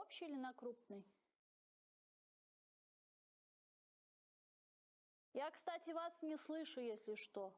Общий или на крупный? Я, кстати, вас не слышу, если что.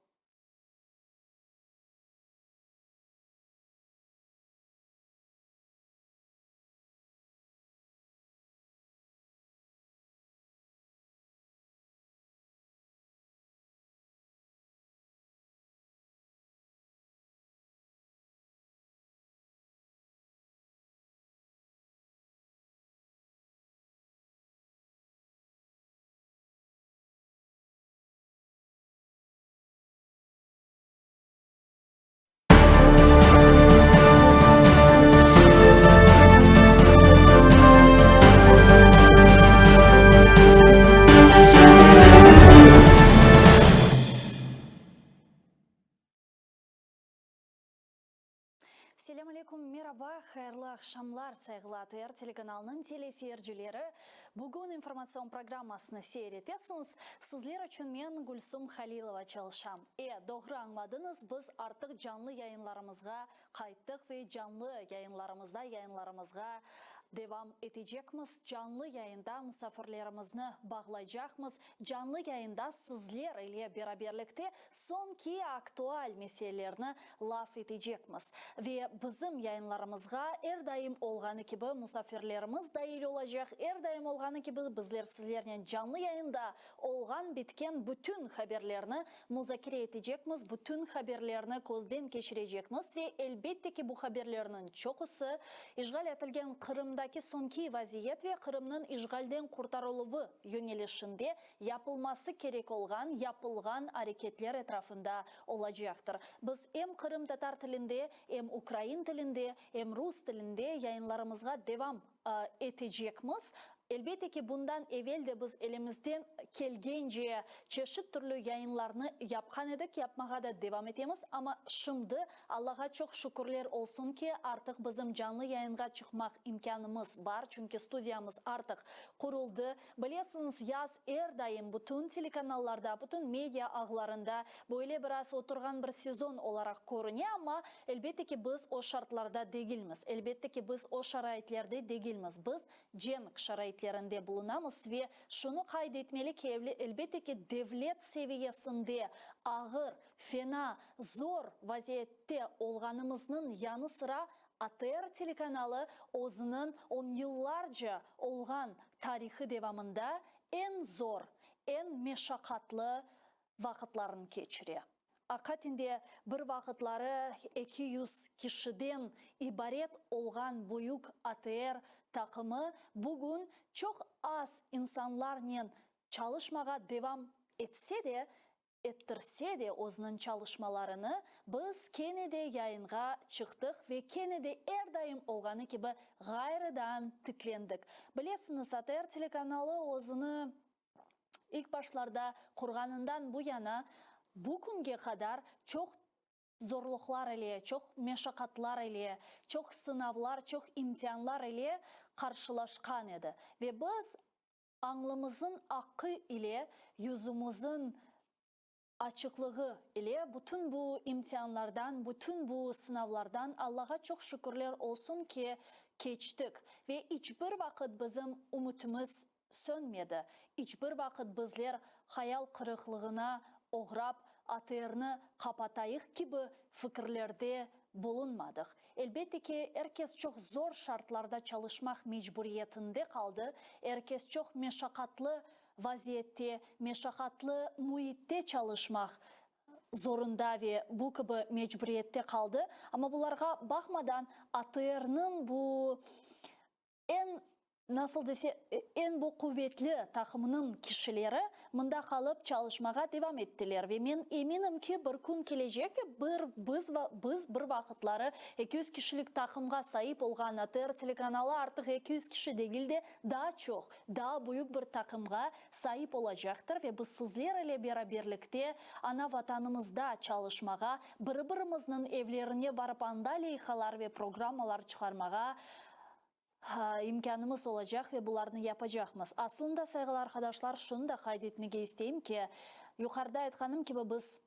Selâm aleyküm, meraba, hayırlı aqşamlar, sayğılı ATR telekanalınıñ teleseyircileri. Bugün informatsion programmasını seyir etesiñiz. Sizler içün men, Gülsum Halilova, çalışam. E, doğru añladıñız, biz artıq canlı yayınlarımızğa qayttıq ve canlı yayınlarımızda yayınlarımızğa devam etecekmiz. Canlı yayında musafirlerimizni bağlaycaqmız. Canlı yayında sizler ile beraberlikte soñki aktual meselelerni laf etecekmiz. Ve bizim yayınlarımızğa er daim olğanı kibi musafirlerimiz dail olacaq, er daim olğanı kibi bizler sizlernen canlı yayında olğan-bitken bütün haberlerni muzakere etecekmiz, bütün haberlerni közden keçirecekmiz ve elbette ki bu haberlerniñ çoqusı işğal etilgen Qırımdaki soñki vaziyet ve Qırımnıñ işğalden qurtarıluvı yöñelişinde yapılması kerek olğan, yapılğan areketler etrafında olacaqtır. Biz em qırımtatar tilinde, em ukrain tilinde, em rus tilinde yayınlarımızğa devam etecekmiz. Elbette ki, bundan evel de biz elimizden kelgence çeşit türlü yayınlarnı yapqan edik, yapmağa da devam etemiz, amma şimdi, Allağa çoq şükürler olsun ki, artıq bizim canlı yayınğa çıqmaq imkânımız bar, çünki studiyamız artıq quruldı. Bilesiñiz, yaz er daim bütün telekanallarda, bütün media ağlarında böyle biraz oturğan bir sezon olaraq körüne, amma, elbette ki, biz o şartlarda degilmiz, elbette ki, biz o şaraitlerde degilmiz, biz cenk şaraitlerinde bulunamız ve şunı qayd etmeli ki, elbette ki, devlet seviyesinde ağır, fena, zor vaziyette olğanımıznıñ yanı sıra ATR telekanalı özüniñ on yıllarca olğan tarihı devamında eñ zor, eñ meşaqatlı vaqıtlarını keçire. Aqaten de bir vaqıtları 200 kişiden ibaret olğan büyük ATR taqımı bugün çoq az insanlarnen çalışmağa devam etse de, ettirse de özüniñ çalışmalarını, biz kene de yayınğa çıqtıq ve kene de er daim olğanı kibi ğayrıdan tiklendik. Bilesiñiz, ATR telekanalı özüni ilk başlarda qurğanından bu yana bu künge qadar çoq zorluqlar ile, çoq meşaqatlar ile, çoq sınavlar, çoq imtianlar ile qarşılaşqan edi. Ve biz Añlımızıñ aqqı ile, yüzümizin açıqlığı ile bütün bu imtianlardan, bütün bu sınavlardan Allağa çoq şükürler olsun ki, keçtik ve iç bir vaqıt bizim ümütimiz sönmedi, iç bir vaqıt bizler hayal qırıqlığına oğrap, ATRni qapatayıq kibi fikirlerde bulunmadıq. Elbette ki, er kes çoq zor şartlarda çalışmaq mecburiyetinde qaldı, er kes çoq meşaqatlı vaziyette, meşaqatlı müitte çalışmaq zorunda ve bu kibi mecburiyette qaldı. Amma bularğa baqmadan, ATRniñ bu Eñ, nasıl dese, eñ bu quvetli taqımınıñ kişileri mında qalıp çalışmağa devam ettiler ve men eminim ki, bir kün kelecek ve bir biz biz bir vaqıtları 200 kişilik taqımğa saip olğan ATR telekanalı artıq 200 kişi degil de, daa çoq, daa büyük bir taqımğa saip olacaqtır ve biz sizler ile beraberlikte ana Vatanımızda çalışmağa, biri-birimizniñ evlerine barıp anda leyhalar ve programmalar çıqarmağa İmkânımız olacaq ve bularnı yapacaqmız. Aslında, sayğılı arqadaşlar, şunı da qayd etmege isteyim ki, yuqarıda aytqanım kibi, biz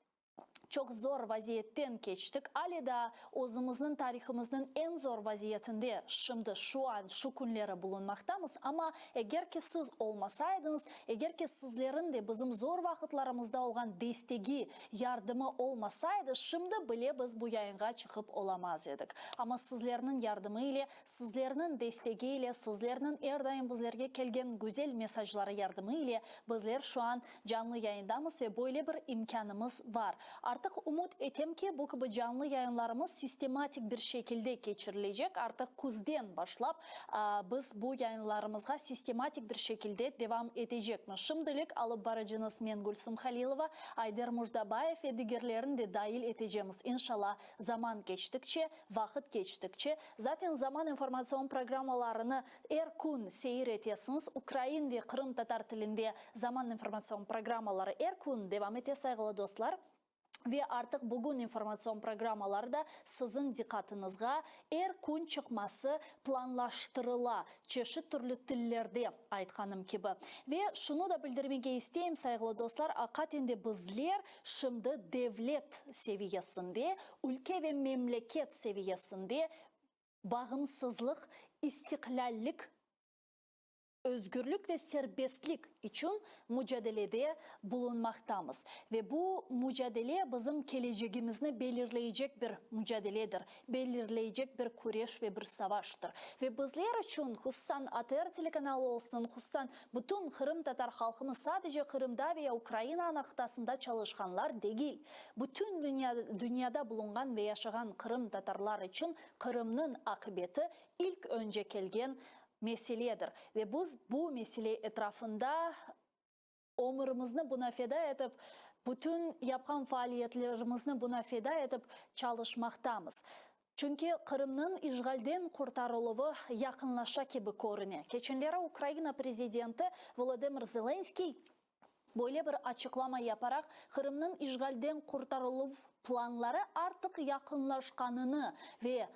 Çoq zor vaziyetten keçtik, ale daa özümizniñ tarihımıznıñ eñ zor vaziyetinde şimdi, şu an, şu künleri bulunmaqtamız, amma eger ki siz olmasaydıñız, eger ki sizleriñ de bizim zor vaqıtlarımızda olğan destegi, yardımı olmasaydı, şimdi bile biz bu yayınğa çıqıp olamaz edik. Amma sizlerniñ yardımı ile, sizlerniñ destegi ile, sizlerniñ er daim bizlerge kelgen güzel mesajları yardımı ile bizler şu an Canlı yayındamız ve böyle bir imkânımız bar. Artıq ümüt etem ki, bu kibi canlı yayınlarımız sistematik bir şekilde keçirilecek, artıq küzden başlap biz bu yayınlarımızğa sistematik bir şekilde devam etecekmiz. Şimdilik alıp barıcıñız men Gülsum Halilova, Ayder Mujdabayev ve digerlerini de dail etecemiz, inşallah, zaman keçtikçe, vaqıt keçtikçe. Zaten Zaman informatsion programmalarını Er kün seyir etesiñiz, ukrain ve qırımtatar tilinde Zaman informatsion programmaları er kün devam ete, sayğılı dostlar. Ve artıq bugün informatsion programmaları da siziñ diqqatıñızğa er kün çıqması planlaştırıla, çeşit türlü tillerde, aytqanım kibi. Ve şunı da bildirmege isteyim, sayğılı dostlar, aqaten de bizler şimdi devlet seviyesinde, ülke ve memleket seviyesinde Bağımsızlıq, istiqlâllik, özgürlik ve serbestlik içün mucadelede bulunmaqtamız. Ve bu mucadele bizim kelecegimizni belirleycek bir mucadeledir, belirleycek bir küreş ve bir savaştır. Ve bizler içün, hususan ATR telekanalı olsun, hususan bütün qırımtatar halqımız, sadece Qırımda veya Ukraina ana qıtasında çalışqanlar degil, Bütün dünyada bulunğan ve yaşağan qırımtatarlar içün Qırımnıñ aqibeti ilk önce kelgen meseledir. Ve biz bu mesele etrafında ömürimizni buna feda etip, bütün yapqan faaliyetlerimizni buna feda etip çalışmaqtamız. Çünki Qırımnıñ işğalden qurtarıluvı yaqınlaşa kibi körüne. Keçenleri Ukraina prezidenti Volodımır Zelenskiy Böyle bir açıqlama yaparaq, Qırımnıñ işğalden qurtarıluv planları artıq yaqınlaşqanını ve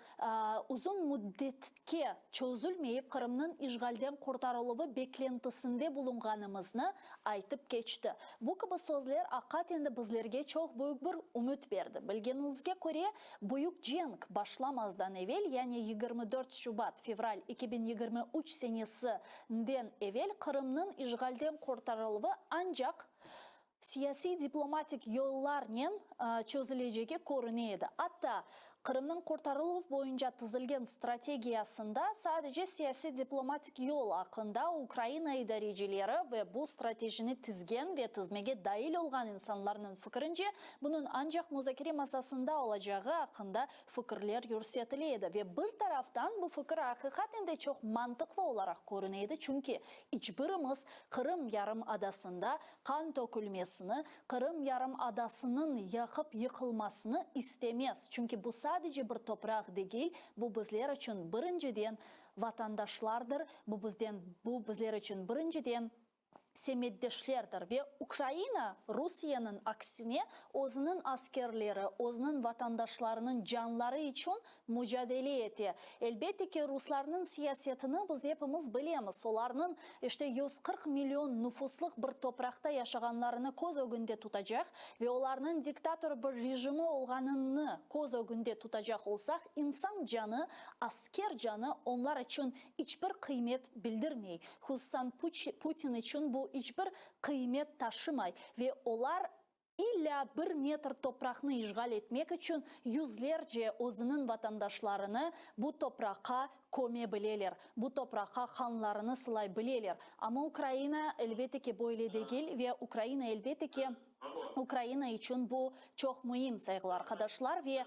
uzun müddetke çözülmeyip Qırımnıñ işğalden qurtarıluvı beklentisinde bulunğanımıznı aytıp keçti. Bu kibi sözler aqaten de bizlerge çoq büyük bir ümüt berdi. Bilgeniñizge köre, büyük cenk başlamazdan evel, yani 24 şubat, fevral, 2023 senesi nden evel Qırımnıñ işğalden qurtarıluvı ancaq siyasiy-diplomatik yollarnen çözülecegi körüne edi. Atta, Qırımnıñ qurtarıluv boyunca tizilgen strategiyasında sadece siyasiy-diplomatik yol aqqında Ukraina idarecileri ve bu stratejini tizgen ve tizmege dail olğan insanlarnıñ fikirince, bunıñ ancaq muzakere masasında olacağı aqqında fikirler yürsetile edi ve bir taraftan bu fikir aqiqaten de çoq mantıqlı olaraq körüne edi, çünki iç birimiz Qırım yarımadasında qan tökülmesini, Qırım yarımadasınıñ yaqıp yıqılmasını istemez, çünki bu sadece bir topraq degil, bu bizler içün birinciden vatandaşlardır, bu bizden bu bizler içün birinciden semetdeşlerdir ve Ukraina, Rusiyeniñ aksine, özüniñ askerleri, özüniñ vatandaşlarınıñ canları içün mucadele ete. Elbette ki, ruslarnıñ siyasetini biz epimiz bilemiz, olarnıñ, işte, 140 million nufuslıq bir topraqta yaşağanlarını köz ögünde tutacaq ve olarnıñ diktator bir rejimi olğanını köz ögünde tutacaq olsaq, insan canı, asker canı onlar içün iç bir qıymet bildirmey, hususan Putin içün bu iç bir qıymet taşımay ve olar illâ bir metr topraqnı işğal etmek içün yüzlerce özüniñ vatandaşlarını bu topraqqa köme bileler, bu topraqqa qanlarını sılay bileler. Amma Ukraina, elbette ki, böyle degil ve Ukraina, elbette ki, Ukraina içün bu çoq müim, sayğılı arqadaşlar, ve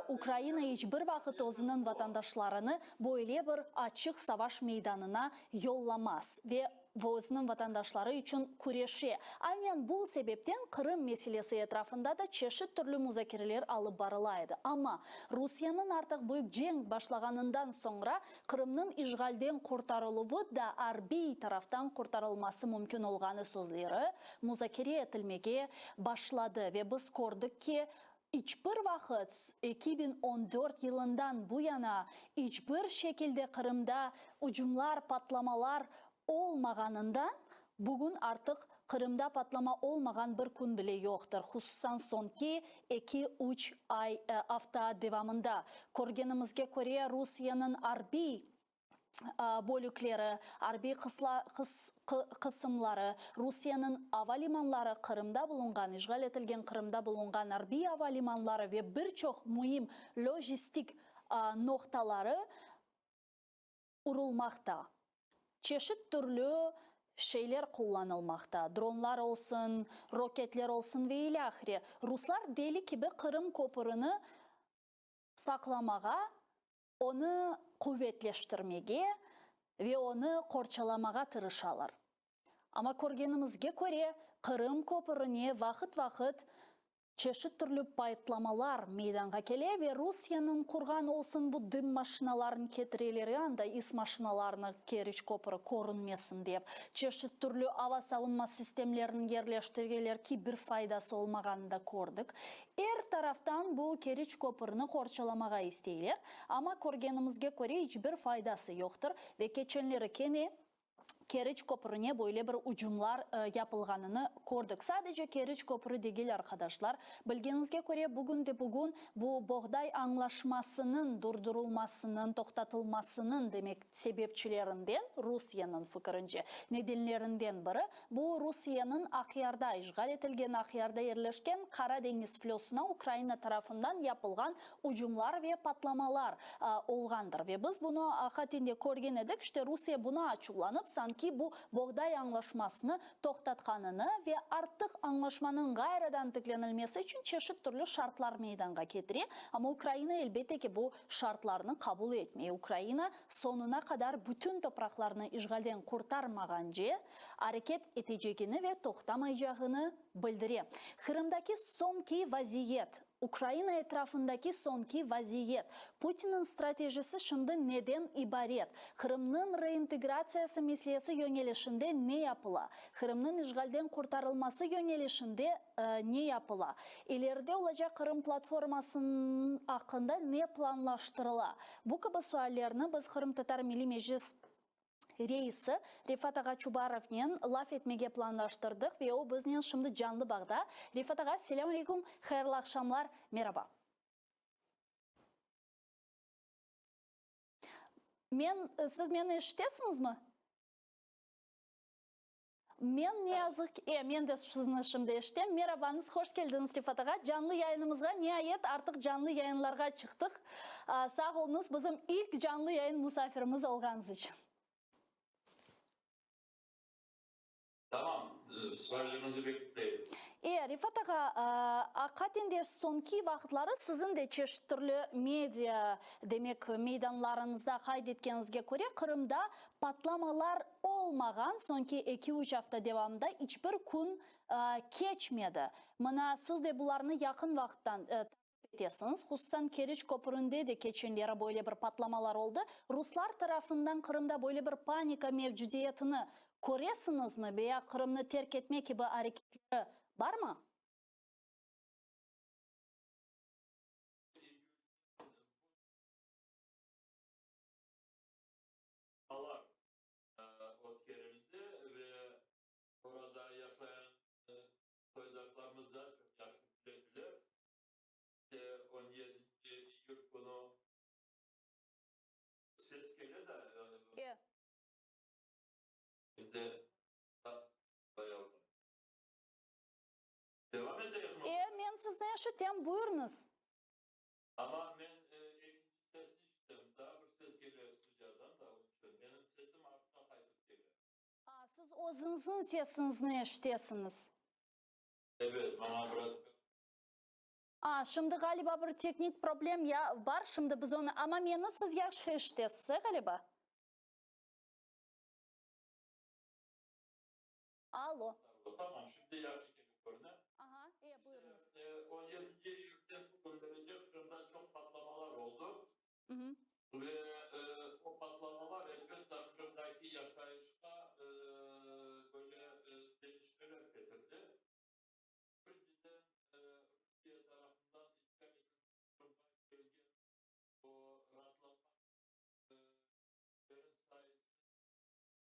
Ukraina iç bir vaqıt özüniñ vatandaşlarını böyle bir açıq savaş meydanına yollamaz ve özüniñ vatandaşları içün küreşe. Aynen bu sebepten Qırım meselesi etrafında da çeşit türlü muzakereler alıp barıla edi. Amma Rusiyeniñ artıq büyük cenk başlağanından soñra Qırımnıñ işğalden qurtarıluvı da arbiy taraftan qurtarılması mümkün olğanı sözleri muzakere etilmege başladı ve biz kördik ki, iç bir vaqıt, 2014 yılından bu yana iç bir şekilde Qırımda ucumlar, patlamalar olmağanından. Bugün artıq Qırımda patlama olmağan bir kün bile yoqtır, hususan soñki eki-üç ay, afta devamında. Körgenimizge köre, Rusiyeniñ arbiy bölükleri, arbiy qısımları, Rusiyeniñ ava limanları, Qırımda bulunğan, işğal etilgen Qırımda bulunğan arbiy ava limanları ve bir çoq müim lojistik noqtaları urulmaqta. Çeşit türlü şeyler qullanılmaqta, dronlar olsun, roketler olsun ve ilâhre. Ruslar deli kibi Qırım köpürini saqlamağa, onı quvetleştirmege ve onı qorçalamağa tırışalar. Amma körgenimizge köre, Qırım köpürine vaqıt-vaqıt Çeşit türlü paytlamalar meydanğa kele ve Rusiyeniñ qurğan olsun bu dım maşinalarını ketireler, anda is maşinalarını Keriç köpüri körünmesin dep, çeşit türlü ava savunma sistemlerini yerleştireler ki, bir faydası olmağanını da kördik. Er taraftan bu Keriç köpürini qorçalamağa isteyler, amma körgenimizge köre iç bir faydası yoqtır ve keçenleri kene Keriç köprüne böyle bir ucumlar yapılğanını kördik. Sadece Keriç köprü degil, arqadaşlar. Bilgeniñizge köre, bugün de bugün bu boğday añlaşmasınıñ durdurılmasınıñ, toqtatılmasınıñ, demek, sebepçilerinden, Rusiyeniñ fikirince, nedenlerinden biri, bu Rusiyeniñ Aqyarda, işğal etilgen Aqyarda yerleşken Qara deñiz flosuna Ukraina tarafından yapılğan ucumlar ve patlamalar olğandır. Ve biz bunı aqaten de körgen edik, işte Rusiye buna açuvlanıp, sanki bu boğday añlaşmasını toqtatqanını ve artıq añlaşmanıñ ğayrıdan tiklenilmesi içün çeşit türlü şartlar meydanğa ketire. Amma Ukraina, elbette ki, bu şartlarnı qabul etmey. Ukraina soñuna qadar bütün topraqlarnı işğalden qurtarmağance areket etecegini ve toqtamaycağını bildire. Qırımdaki soñki vaziyet. Ukraina etrafındaki soñki vaziyet, Putinniñ stratejisi şimdi neden ibaret, Qırımnıñ reintegratsiyası meselesi yöñelişinde ne yapıla, Qırımnıñ işğalden qurtarılması yöñelişinde ne yapıla, ileride olacaq Qırım platformasınıñ aqqında ne planlaştırıla? Bu kibi suallerni biz Qırımtatar Milliy Meclis reisi Refat ağa Çubarovnen laf etmege planlaştırdıq ve o biznen şimdi canlı bağda. Refat ağa, selâm aleyküm, hayırlı aqşamlar, meraba. Men, siz meni eşitesiñizmi? Men ne yazıq ki, e, men de sizni şimdi eşitem. Merabañız, hoş keldiñiz, Refat ağa. Canlı yayınımızğa, niayet, artıq canlı yayınlarğa çıqtıq. Sağ oluñız, bizim ilk canlı yayın musafirimiz olğanıñız içün. Tamam, suallerinizi bekleyim. E, Refat ağa, aqaten de soñki vaqıtları siziñ de çeşit türlü media, demek, meydanlarıñızda qayd etkeniñizge köre, Qırımda Patlamalar olmağan soñki eki-üç afta devamında iç bir kün keçmedi. Mına, siz de bularnı yaqın vaqıttan taqip etesiñiz. Hususan, Keriç köpründe de keçenleri böyle bir patlamalar oldı. Ruslar tarafından Qırımda böyle bir panika mevcudiyetini köresiñizmi veya Qırımnı terk etme kibi areketleri barmı? Alar ötkerildi ve orada yaşayan soydaşlarımız da çoq yahşı bilediler. İşte, on yedinci iyül künü ses kele da. E. Şimdi Devam eteyikmi? E, men sizni eşitem, buyurıñız. Amma men ekinci sesni işitem, daa bir ses kele studiyadan da, onıñ içün menim sesim artqa qaytıp kele. A, siz özüñizniñ sesiñizni eşitesiñiz. Ebet, maña biraz. A, şimdi ğaliba bir teknik problem ya bar, şimdi biz onı, amma meni siz yahşı eşitesiz, e, ğaliba? Allo. Tamam, şimdi yahşı kelip körüne. Aha, e, buyurıñız. 17 iyülden bugünderece Qırımda çoq patlamalar oldı. Ve o patlamalar, elbette, Qırımdaki yaşayışqa böyle deñişmeler ketirdi. Birinciden, Rusiye tarafından işğal etilgen Qırımğa kelgen o raatlanmaq sayısı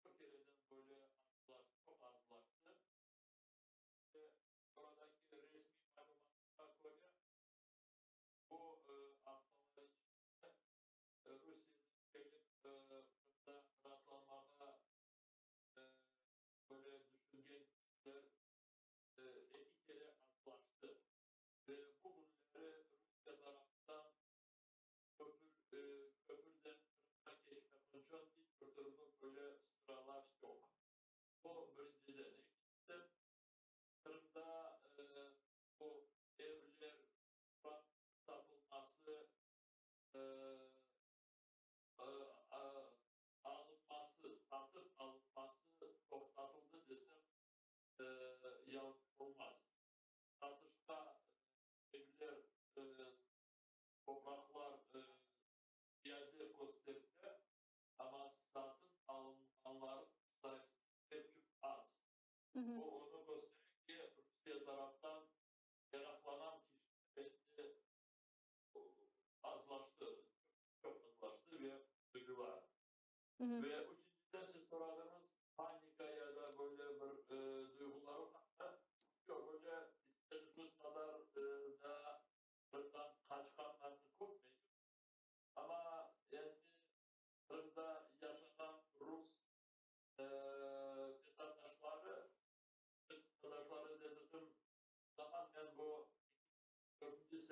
bir kereden böyle azlaştı, çoq azlaştı.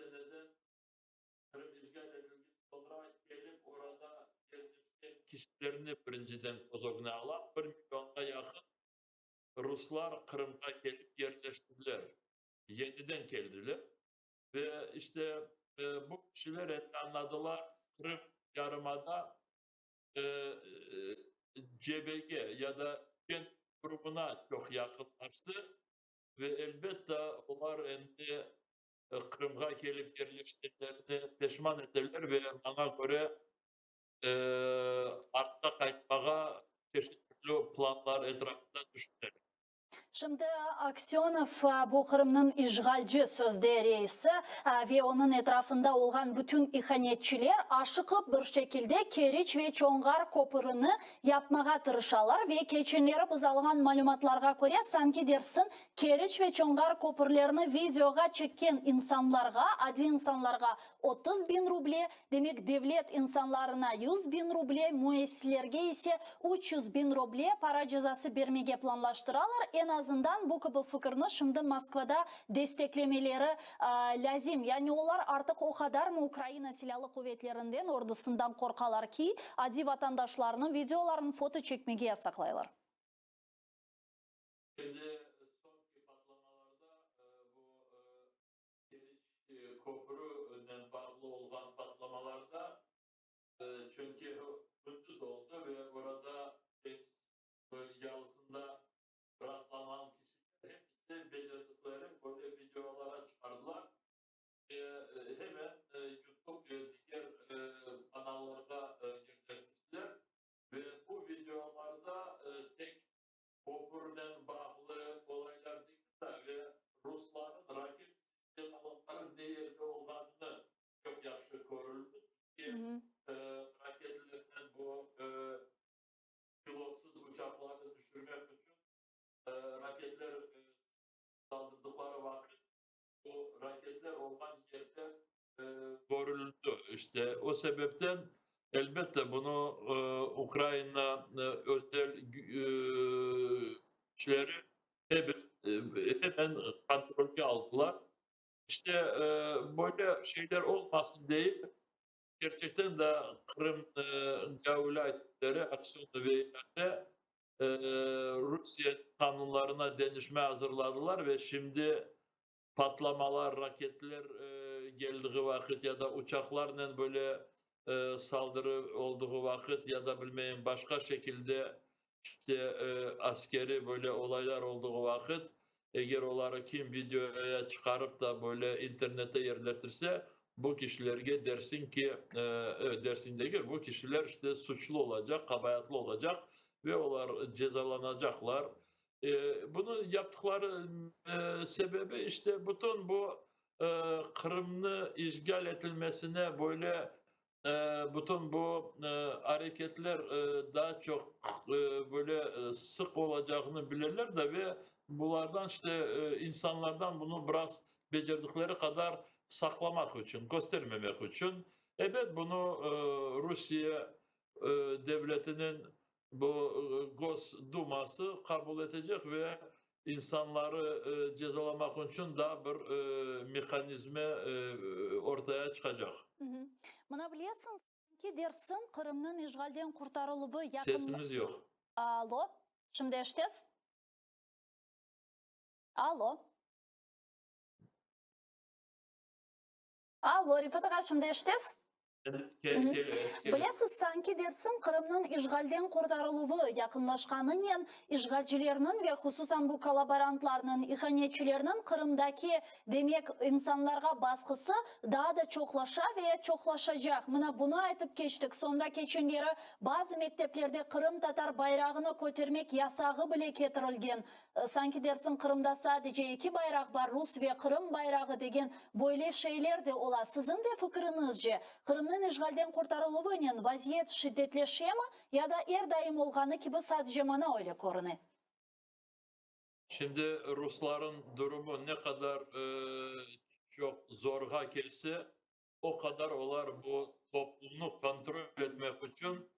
seneden Qırım işğal etilgen soñra kelip orada yerleşken kişilerni birinciden köz ögüne alam, bir millionğa yaqın ruslar Qırımğa kelip yerleştiler, yeniden keldiler ve işte bu kişiler endi añladılar, Qırım yarımada cebege ya da cenk grubuna çoq yaqınlaştı ve elbette olar endi Qırımğa kelip yerleşkenlerine peşman eteler ve maña köre artqa qaytmağa çeşit türlü planlar etrafında tüşüneler. Şimdi Aksönov, bu Qırımnıñ işğalci sözde reisi ve onıñ etrafında olğan bütün ihanetçiler aşıqıp bir şekilde Keriç ve Çonğar köpürini yapmağa tırışalar ve keçenleri biz alğan malümatlarğa köre, sanki dersin, Keriç ve Çonğar köpürlerini videoğa çekken insanlarğa, adiy insanlarğa 30 bin ruble, demek devlet insanlarına 100 bin ruble, müessiselerge ise 300 bin ruble para cezası bermege planlaştıralar. Eñ azından bu kibi fikirni şimdi Moskvada desteklemeleri lâzim. Yani olar artıq o qadarmı Ukraina Silâlı Quvetlerinden, ordusından qorqalar ki, adiy vatandaşlarnıñ videolarını, foto çekmege yasaqlaylar. Şimdi soñki patlamalarda bu Keriç köprünen bağlı olğan patlamalarda, çünki kündüz oldı ve orada deñiz yalısında raatlanğan kişiler hepisi becerdikleri böyle videolara çıqardılar ve hemen YouTube ve diger kanallarğa yerleştirdiler ve bu videolarda tek Köpürnen bağlı olaylar degil de, ve rusların raket sistemaları ne yerde olğanını çoq yahşı körüldi, çünki raketlernen bu pilotsız uçaqlarnı tüşürmek içün raketler saldırdıqları vaqıt bu raketler olğan yerde körüldi. İşte, o sebepten, elbette, bunı Ukraina özel küçleri hemen kontrolge aldılar. İşte, böyle şeyler olmasın deyip, kerçekten de Qırım gaulaytleri, Aksönov ve ilâhre, Rusiye qanunlarına deñişme azırladılar ve şimdi patlamalar, raketler geldiği vaqıt ya da uçaqlarnen böyle saldırı olduğı vaqıt ya da bilmeyim başqa şekilde işte askeri böyle olaylar olduğı vaqıt, eger oları kim videoya çıqarıp da böyle internete yerleştirse, bu kişilerge dersiñ ki, dersiñ degil, bu kişiler işte suçlu olacaq, qabaatlı olacaq ve olar cezalanacaqlar. Bunı yaptıqları sebebi işte bütün bu Qırımnı işğal etilmesine böyle bütün bu areketler daa çoq böyle sıq olacağını bileler de ve bulardan işte insanlardan bunı biraz becerdikleri qadar saqlamaq içün, köstermemek içün. Ebet, bunı Rusiye devletiniñ Bu Gosduması qabul etecek ve insanları cezalamaq içün daa bir mehanizmi ortaya çıqacaq. Mına bilesiñ, sanki dersiñ Qırımnıñ işğalden qurtarıluvı yaqın. Sesimiz yoq. Alo, şimdi eşitesiz? Alo. Allo, Refat ağa, şimdi eşitesiz? Bilesiz, sanki dersiñ, Qırımnıñ işğalden qurtarıluvı yaqınlaşqanınen işğalcilerniñ ve hususan bu kollaborantlarnıñ, ihanetçilerniñ Qırımdaki, demek, insanlarğa basqısı daa da çoqlaşa ve çoqlaşacaq. Mına bunı aytıp keçtik. Soñra keçenleri bazı mekteplerde qırımtatar bayrağını kötermek yasağı bile ketirilgen. Sanki dersiñ Qırımda sadece eki bayraq bar, rus ve Qırım bayrağı degen böyle şeyler de ola. Siziñ de fikiriñizce, Qırımnıñ işğalden qurtarıluvınen vaziyet şiddetleşemi ya da er daim olğanı kibi sadece mana öyle körüne? Şimdi rusların durumu ne qadar çoq zorğa kelse, o qadar olar bu toplumnı kontrol etmek içün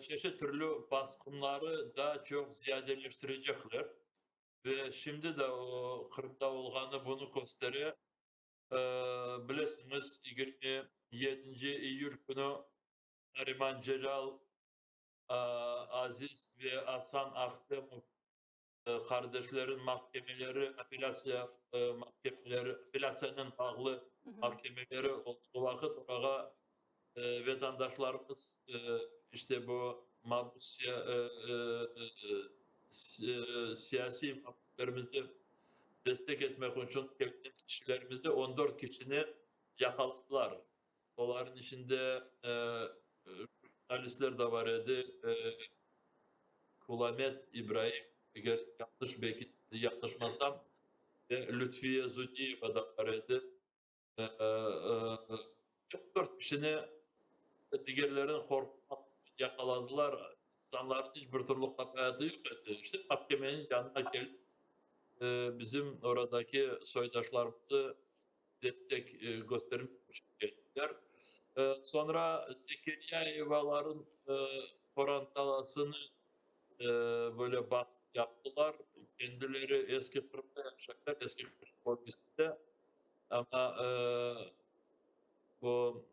çeşit türlü basqınları daa çoq ziyadeleştirecekler ve şimdi de o Qırımda olğanı bunı köstere. Bilesiñiz, 27 iyül künü Nariman Celâl, Aziz ve Asan Ahtemov qardeşleriniñ mahkemeleri, apellâtsiya mahkemeleri, apellâtsiyanen bağlı mahkemeleri olduğı vaqıt orağa vatandaşlarımız, işte bu mabus, siyasiy mabuslarımızı destek etmek içün kelgen kişilerimizi, 14 kişini yaqaladılar. Olarnıñ içinde jurnalistler de bar edi. Kulamet İbraim, eger yanlış belki yanlışmasam, ve Lütfiye Zudiyeva da bar edi. 4 kişini digerlerini qorqutmaq içün yaqaladılar. İnsanlarnıñ iç bir türlü qabaatı yoq edi. İşte mahkemeniñ yanına kelip, bizim oradaki soydaşlarımızı destek köstermek içün keldiler. Soñra Zekeryayevaların qorantalasını böyle basqı yaptılar. Kendileri Eski Qırımda yaşaylar, Eski Qırım bölgesinde. Amma bu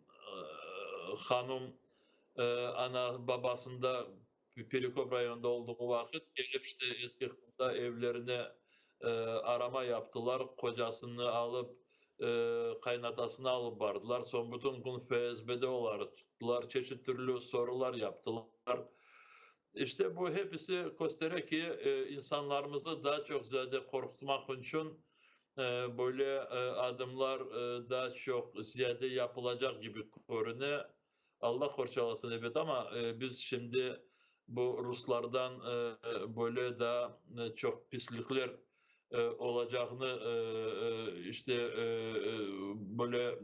hanum ana babasında Perekop rayonında olduğu vaqıt kelip işte Eski Qırımda evlerine arama yaptılar, qocasını alıp, qaynatasını alıp bardılar. Soñ bütün kün FSBde oları tuttılar, çeşit türlü sorular yaptılar. İşte bu hepisi köstere ki, insanlarımızı daa çoq ziyade qorqutmaq içün böyle adımlar daa çoq ziyade yapılacaq kibi körüne. Allah qorçalasın, ebet, amma biz şimdi bu ruslardan böyle daa çoq pislikler olacağını işte böyle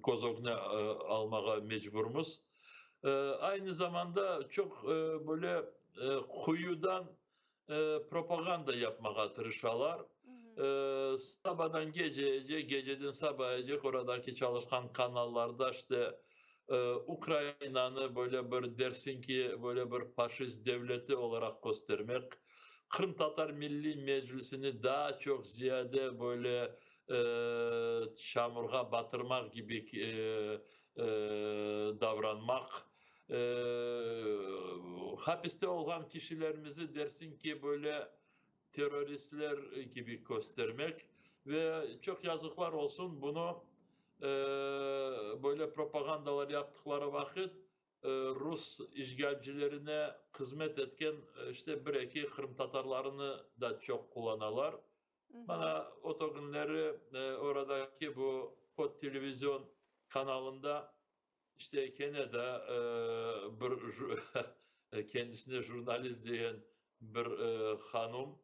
köz ögüne almağa mecburmız. Aynı zamanda çoq böyle quyudan propaganda yapmağa tırışalar. Sabadan gecece, geceden sabayace oradaki çalışqan kanallarda işte Ukrainanı böyle bir dersiñ ki, böyle bir faşist devleti olaraq köstermek, Qırımtatar Milliy Meclisini daa çoq ziyade böyle çamurğa batırmaq kibi davranmaq, hapiste olğan kişilerimizi dersiñ ki, böyle terroristler kibi köstermek ve çoq yazıqlar olsun, bunı böyle propagandalar yaptıqları vaqıt rus işğalcilerine hızmet etken işte bir-eki qırımtatarlarını da çoq qullanalar. Mana o künleri oradaki bu Kod televizion kanalında işte kene de bir kendisine jurnalist degen bir hanım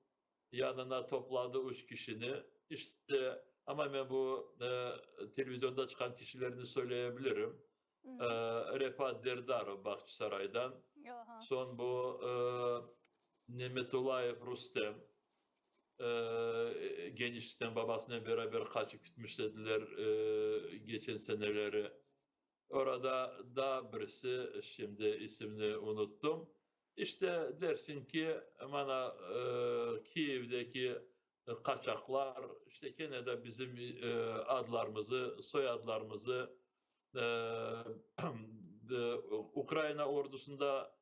yanına topladı üç kişini. İşte, amma men bu televizionda çıqqan kişilerni söyleyebilirim. Refat Derdarov Bağçasaraydan. Soñ bu Nemetulayev Rustem, Geniçesten babasınen beraber qaçıp gitmiş ediler geçen seneleri. Orada daa birisi, şimdi isimini unuttım. İşte, dersiñ ki, mana Kiyevdeki qaçaqlar, işte kene de bizim adlarımızı, soyadlarımızı, Ukraina ordusında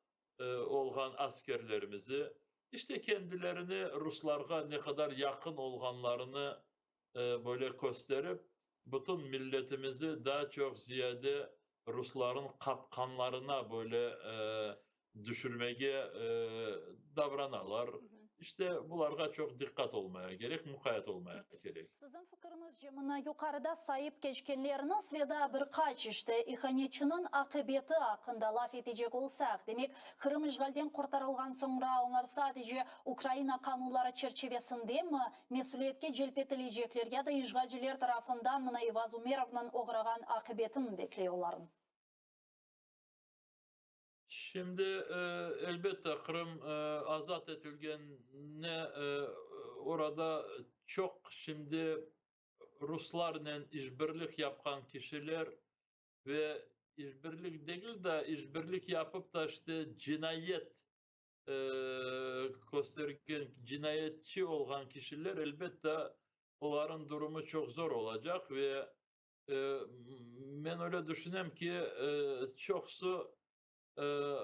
olğan askerlerimizi, işte kendilerini ruslarğa ne qadar yaqın olğanlarını böyle kösterip, bütün milletimizi daa çoq ziyade rusların qapqanlarına böyle düşürmege davranalar. İşte bularğa çoq diqqat olmaya kerek, muqayet olmaya kerek. Siziñ fikriñizce, mına yuqarıda sayıp keçkenleriñiz ve daa bir qaç işte ihanetçiniñ aqibeti aqqında laf etecek olsaq, demek, Qırım işğalden qurtarılğan soñra onlar sadece Ukraina qanunları çerçivesindemi mesüliyetke celp etilecekler ya da işğalciler tarafından mına Eyvaz Umerovnıñ oğrağan aqibetini bekley olarnı? Şimdi, elbette, Qırım azat etilgenine orada çoq şimdi ruslarnen işbirlik yapqan kişiler ve işbirlik degil de, işbirlik yapıp da işte cinayet köstergen, cinayetçi olğan kişiler, elbette, Olarıñ durumı çoq zor olacaq ve men öyle düşünem ki, çoqusı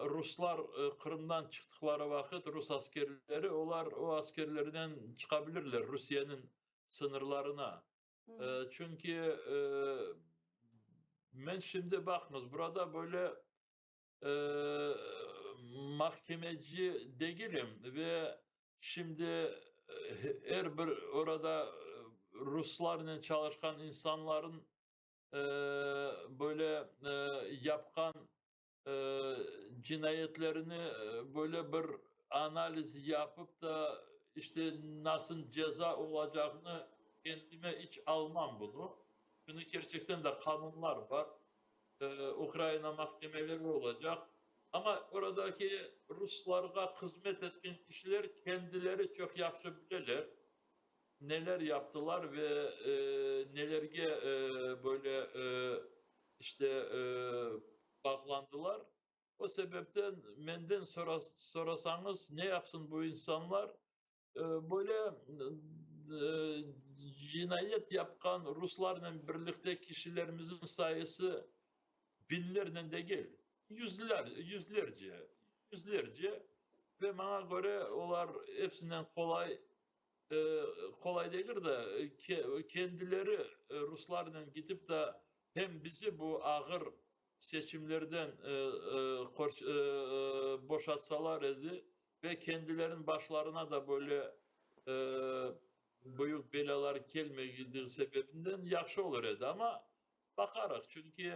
ruslar Qırımdan çıqtıqları vaqıt, rus askerleri, olar o askerlernen çıqa bilirler Rusiyeniñ sıñırlarına. Çünki men şimdi baqıñız, burada böyle mahkemeci degilim ve şimdi er bir orada ruslarnen çalışqan insanların böyle yapqan cinayetlerini böyle bir analiz yapıp da işte nasıl ceza olacağını kendime iç almam bunı. Çünki kerçekten de qanunlar bar, Ukraina mahkemeleri olacaq. Amma oradaki ruslarğa hızmet etken kişiler kendileri çoq yahşı bileler, neler yaptılar ve nelerge böyle işte bağlandılar. O sebepten menden sorasañız, ne yapsın bu insanlar, böyle cinayet yapqan ruslarnen birlikte kişilerimizniñ sayısı biñlernen degil, yüzler, yüzlerce, yüzlerce ve maña köre olar episinden qolay, qolay degil de, kendileri ruslarnen gidip de hem bizi bu ağır seçimlerden boşatsalar edi ve kendileriniñ başlarına da böyle büyük belâlar kelmegeni sebebinden yahşı olur edi. Amma baqarıq, çünki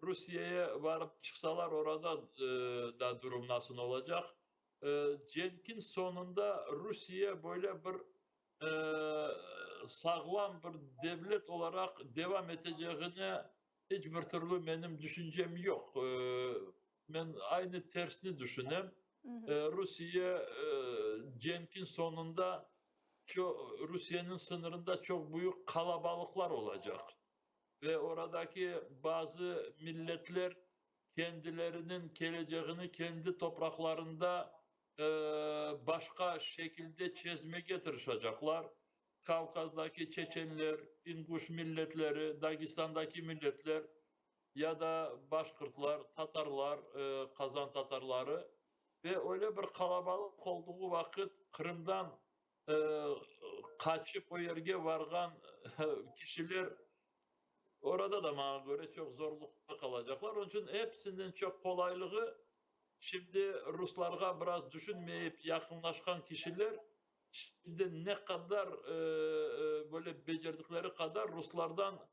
Rusiyeye barıp çıqsalar, orada da durum nasıl olacaq. Cenkiñ soñunda Rusiye böyle bir sağlam bir devlet olaraq devam etecegine iç bir türlü menim düşüncem yoq. Men aynı tersini düşünem. Rusiye cenkiñ soñunda Rusiyeniñ sıñırında çoq büyük qalabalıqlar olacaq ve oradaki bazı milletler kendileriniñ keleceğini kendi topraqlarında başqa şekilde çezmege tırışacaqlar. Kavkazdaki çeçenler, inguş milletleri, Dagestandaki milletler ya da başqırtlar, tatarlar, qazan tatarları ve öyle bir qalabalıq olduğu vaqıt Qırımdan qaçıp o yerge varğan kişiler orada da maña köre çoq zorluqta qalacaqlar. Onıñ içün hepsinden çoq qolaylığı şimdi ruslarğa biraz tüşünmeyip yaqınlaşqan kişiler şimdi ne qadar böyle becerdikleri qadar ruslardan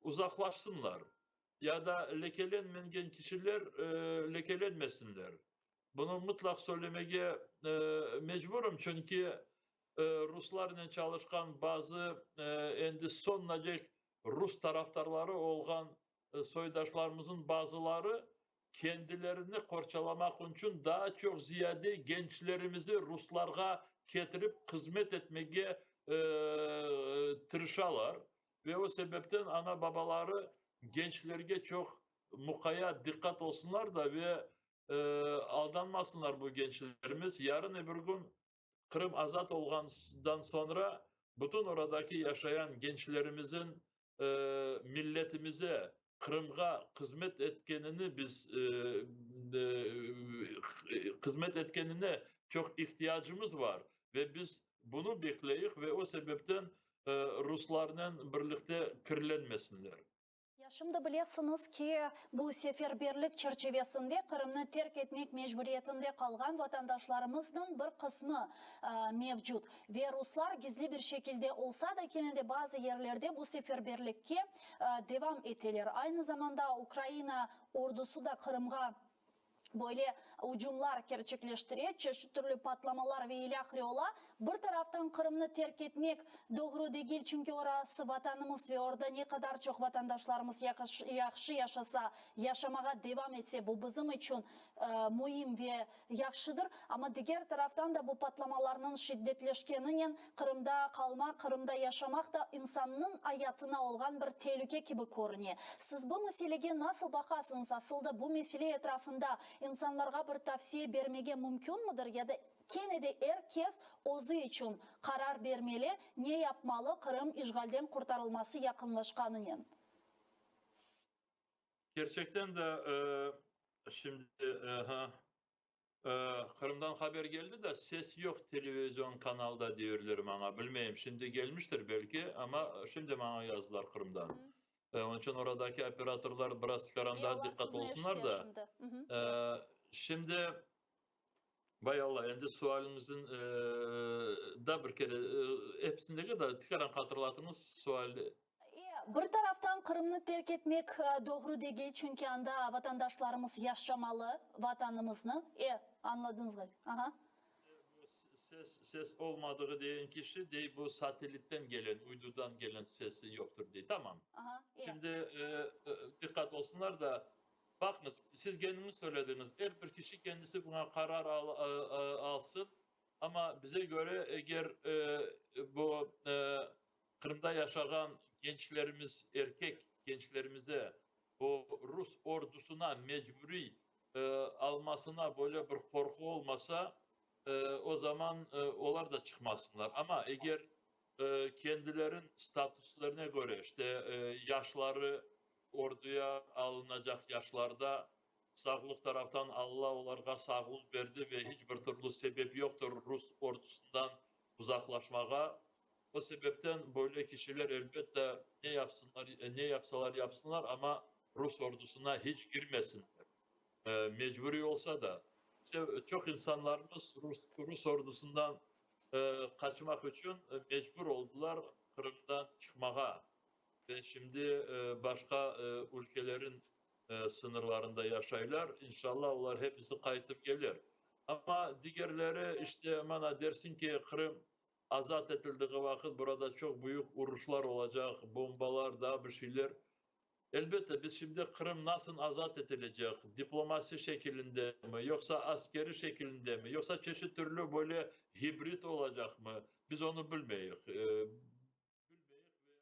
uzaqlaşsınlar ya da lekelenmegen kişiler lekelenmesinler. Bunı mutlaq söylemege mecburım, çünki ruslarnen çalışqan bazı endi soñunacek rus tarafdarları olğan soydaşlarımızın bazıları kendilerini qorçalamaq içün daa çoq ziyade gençlerimizi ruslarğa ketirip hızmet etmege tırışalar ve o sebepten ana-babaları gençlerge çoq muqayat, diqqat olsunlar da ve aldanmasınlar bu gençlerimiz. Yarın öbür kün Qırım azat olğandan soñra bütün oradaki yaşayan gençlerimizin milletimize, Qırımğa hızmet etkenini biz hızmet etkenine çoq ihtiyacımız bar ve biz bunı bekleyik ve o sebepten ruslarnen birlikte kirlenmesinler. Ya şimdi bilesiñiz ki, bu seferberlik çerçivesinde Qırımnı terk etmek mecburiyetinde qalğan vatandaşlarımıznıñ bir qısmı mevcut. Ve ruslar gizli bir şekilde olsa da, kene de bazı yerlerde bu seferberlikke devam eteler. Aynı zamanda Ukraina ordusı da Qırımğa Böyle ucumlar kerçekleştire, çeşit türlü patlamalar ve ilâhre ola. Bir taraftan Qırımnı terk etmek doğru degil, çünki orası Vatanımız ve orda ne qadar çoq vatandaşlarımız yahşı yaşasa, yaşamağa devam etse, bu bizim içün müim ve yahşıdır. Amma diger taraftan da bu patlamalarnıñ şiddetleşkeninen Qırımda qalmaq, Qırımda yaşamaq da insannıñ ayatına olğan bir telüke kibi körüne. Siz bu meselege nasıl baqasıñız? Asıl da bu mesele etrafında insanlarğa bir tavsiye bermege mümkünmidir ya da? Kene de er kes özü içün qarar bermeli, ne yapmalı Qırım işğalden qurtarılması yaqınlaşqanınen. Kerçekten de, şimdi, Qırımdan haber keldi de, ses yoq televizion kanalda deyürler maña, bilmeyim, şimdi kelmiştir belki, amma şimdi maña yazdılar Qırımdan. Onıñ içün oradaki operatorlar biraz tikaran daa diqqat olsunlar da. Şimdi, bay Alla, endi sualimizin da bir kere episindeki da tikaran hatırlatıñız sualni. Bir taraftan Qırımnı terk etmek doğru degil, çünki anda vatandaşlarımız yaşamalı, vatanımıznı. Añladıñız ğaliba. Aha. Bu ses, ses olmadığı degen kişi dey, bu satelitten gelen, uydudan gelen sesi yoqtır dey. Tamam. Aha. Şimdi diqqat olsunlar da, baqıñız, siz kendiñiz söylediñiz, er bir kişi kendisi buña qarar alsın, amma bize köre, eger bu Qırımda yaşağan gençlerimiz, erkek gençlerimize bu rus ordusına mecburiy almasına böyle bir qorqu olmasa, o zaman olar da çıqmasınlar. Amma eger kendilerin statuslarına köre, işte, yaşları orduya alınacaq yaşlarda, sağlıq taraftan Alla olarğa sağlıq berdi ve hiç bir türlü sebep yoqtır rus ordusından uzaqlaşmağa, O sebepten böyle kişiler, elbette, ne yapsınlar, ne yapsalar yapsınlar, amma rus ordusına hiç kirmesinler, mecburiy olsa da. İşte, çoq insanlarımız rus, rus ordusından qaçmaq içün mecbur oldılar Qırımdan çıqmağa ve şimdi başqa ülkelerin sıñırlarında yaşaylar. İnşallah, olar hepisi qaytıp kelir. Amma digerleri, işte, mana, dersiñ ki, Qırım azat etildiği vaqıt burada çoq büyük uruşlar olacaq, bombalar, daa bir şeyler. Elbette, biz şimdi Qırım nasıl azat etilecek, diplomasi şekilinde mi, yoqsa askeri şekilinde mi, yoqsa çeşit türlü böyle hibrid olacaqmı, biz onı bilmeyik. Bilmeyik ve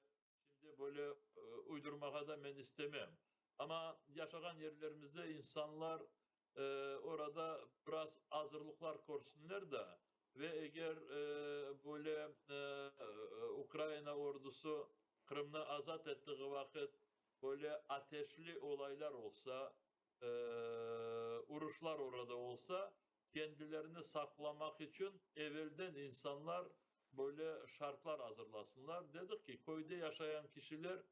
şimdi böyle uydurmağa da men istemem. Amma yaşağan yerlerimizde insanlar orada biraz azırlıqlar körsünler da, ve eger böyle Ukraina ordusı Qırımnı azat ettiği vaqıt böyle ateşli olaylar olsa, uruşlar orada olsa, kendilerini saqlamaq içün evelden insanlar böyle şartlar azırlasınlar. Dedik ki, köyde yaşayan kişiler,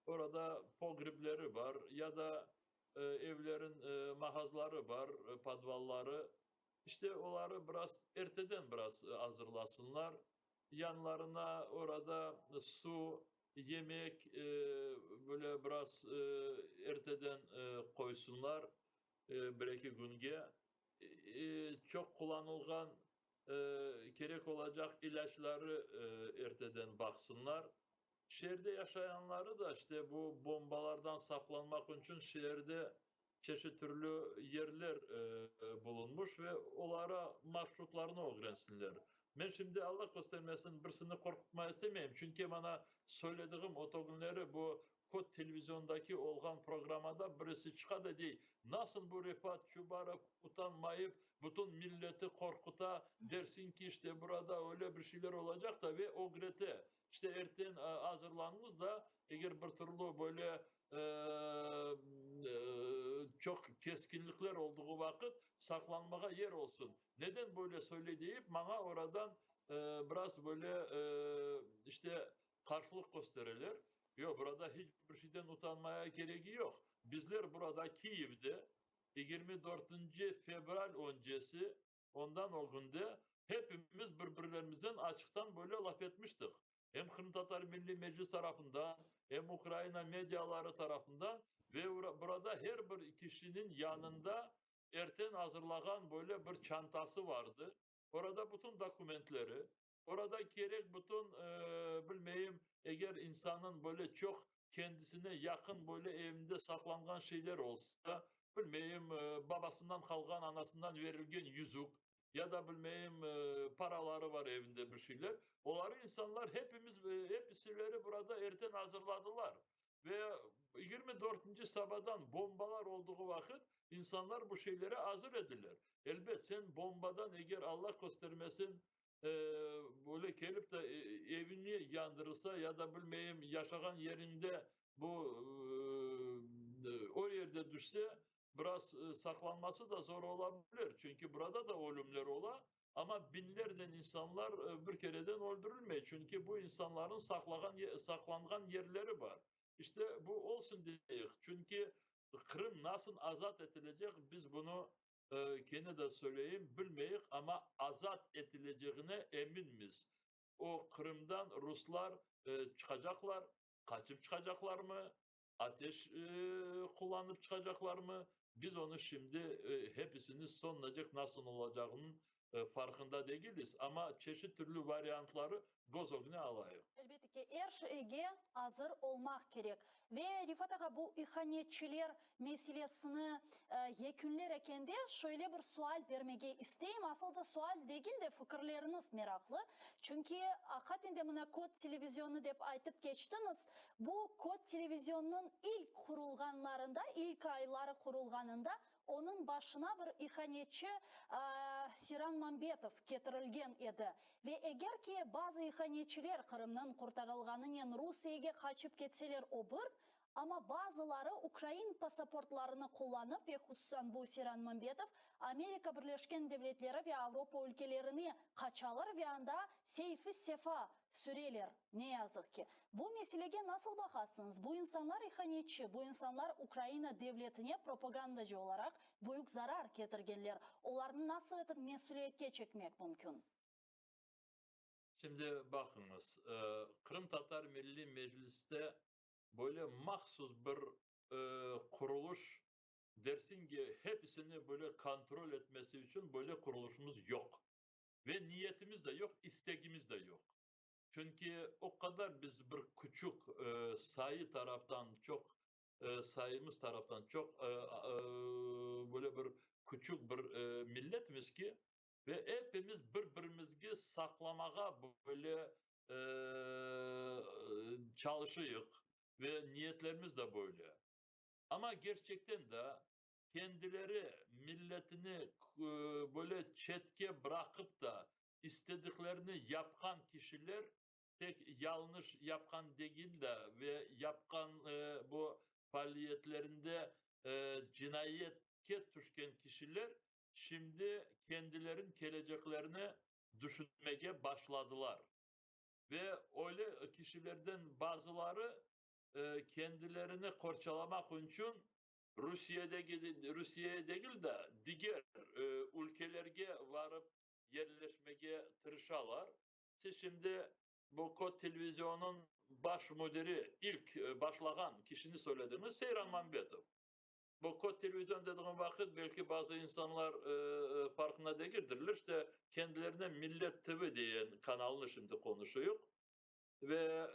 orada pogribleri bar ya da evlerin mağazları bar, podvalları, işte oları biraz erteden biraz azırlasınlar. Yanlarına orada su, yemek böyle biraz erteden qoysunlar bir-eki künge. Çoq qullanılğan, kerek olacaq ilâcları erteden baqsınlar. Şeerde yaşayanları da işte bu bombalardan saqlanmaq içün şeerde çeşit türlü yerler bulunmış ve olara marşrutlarnı ögrensinler. Men şimdi, Alla köstermesin, birisini qorqutmağa istemeyim, çünki mana söylediğim o künleri bu Kod televiziondaki olğan programmada birisi çıqa da dey, Nasıl bu Refat Çubarov utanmayıp bütün milleti qorquta, dersiñ ki, işte burada öyle bir şeyler olacaq da ve ögrete. İşte erten azırlanıñız da, eger bir türlü böyle çoq keskinlikler olduğı vaqıt saqlanmağa yer olsun. Neden böyle söyley deyip, maña oradan biraz böyle işte qarşılıq köstereler. Yoq, burada hiç bir şeyden utanmaya keregi yoq. Bizler burada Kiyevde 24-nci fevral öncesi, ondan ögünde hepimiz bir-birlerimizden açıqtan böyle laf etmiştik. Em Qırımtatar Milliy Meclis tarafından, em Ukraina mediaları tarafından ve burada her bir kişiniñ yanında erten azırlağan böyle bir çantası vardı. Orada bütün dokumentleri, orada kerek bütün, bilmeyim, eger insannıñ böyle çoq kendisine yaqın böyle evinde saqlanğan şeyler olsa, bilmeyim, babasından qalğan, anasından verilgen yüzük ya da, bilmeyim, paraları var evinde bir şeyler, oları insanlar hepimiz, hepisileri burada erten azırladılar. Ve 24-nci sabadan bombalar olduğu vaqıt insanlar bu şeylere azır ediler. Elbet, sen bombadan eger Allah köstermesin böyle kelip de evini yandırılsa ya da bilmeyim yaşağan yerinde bu o yerde düşse biraz saqlanması da zor olabilir. Çünki burada da ölümler ola, amma biñlernen insanlar bir kereden öldürilmey. Çünki bu insanların saqlağan saqlanğan yerleri bar. İşte bu olsun deyik. Çünki Qırım nasıl azat etilecek biz bunı kene de söyleyeyim bilmeyik, amma azat etilecegine eminmiz. O Qırımdan ruslar çıqacaqlar, qaçıp çıqacaqlarmı, ateş qullanıp çıqacaqlarmı, biz onı şimdi hepisini soñunacek nasıl olacağınıñ farqında degiliz, amma çeşit türlü variantları köz ögüne alayıq. Elbette ki, er şeyge azır olmaq kerek. Ve, Refat ağa, bu ihanetçiler meselesini yekünler ekende, şöyle bir sual bermege isteyim. Asıl da sual degil de, fikirleriñiz meraqlı. Çünki, aqiqaten de, mına Kod televizionı dep aytıp keçtiñiz. Bu Kod televizionınıñ ilk qurulğanlarında, ilk ayları qurulğanında Onıñ başına bir ihanetçi Seyran Mambetov ketirilgen edi. Ve eger ki bazı ihanetçiler Qırımnıñ qurtarılğanınen Rusiyege qaçıp ketseler o bir, amma bazıları ukrain pasaportlarını qullanıp ve hususan bu Seyran Mambetov Amerika Birleşken Devletleri ve Avropa ülkelerine qaçalar ve anda seyfi-sefa süreler, ne yazıq ki. Bu meselege nasıl baqasıñız? Bu insanlar ihanetçi, bu insanlar Ukraina devletine propagandacı olaraq büyük zarar ketirgenler. Olarnı nasıl etip mesüliyetke çekmek mümkün? Şimdi baqıñız, Qırımtatar Milliy Mecliste böyle mahsus bir quruluş, dersiñ ki, hepisini böyle kontrol etmesi içün böyle quruluşımız yoq. Ve niyetimiz de yoq, istegimiz de yoq. Çünki o qadar biz bir küçük sayı taraftan çoq, sayımız taraftan çoq böyle bir küçük bir milletmiz ki, ve epimiz bir-birimizge saqlamağa böyle çalışıyıq ve niyetlerimiz de böyle. Amma kerçekten de kendileri milletini böyle çetke bıraqıp da istediklerini yapqan kişiler tek yalnış yapqan degil de ve yapqan bu faaliyetlerinde cinayetke tüşken kişiler şimdi kendilerin keleceklerini düşünmege başladılar. Ve öyle kişilerden bazıları kendilerini qorçalamaq içün Rusiyedeki, Rusiyeye degil de, diger ülkelerge varıp yerleşmege tırışalar. Siz şimdi bu Kod televizionıñ baş müdiri, ilk başlağan kişini söylediñiz, Seyran Mambetov. Bu Kod televizion dediğim vaqıt, belki bazı insanlar farqında degildirler, işte kendilerine Millet TV diyen kanalnı şimdi qonuşuyıq. Ve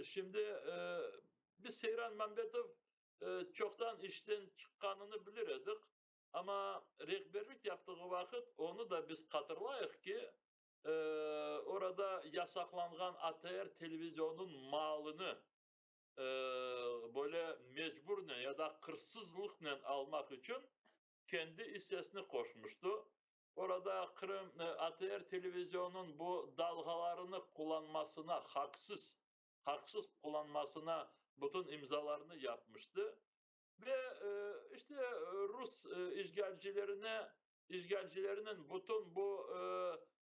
şimdi biz Seyran Mambetov çoqtan işten çıqqanını bilir edik, amma rehberlik yaptığı vaqıt onı da biz hatırlayıq ki, orada yasaqlanğan ATR televizionınıñ malını böyle mecburnen ya da qırsızlıqnen almaq içün kendi issesini qoşmuştı. Orada Qırım ATR televizionınıñ bu dalğalarını qullanmasına haqsız, haqsız qullanmasına bütün imzalarını yapmıştı. Ve işte rus işğalcilerine, işğalcileriniñ bütün bu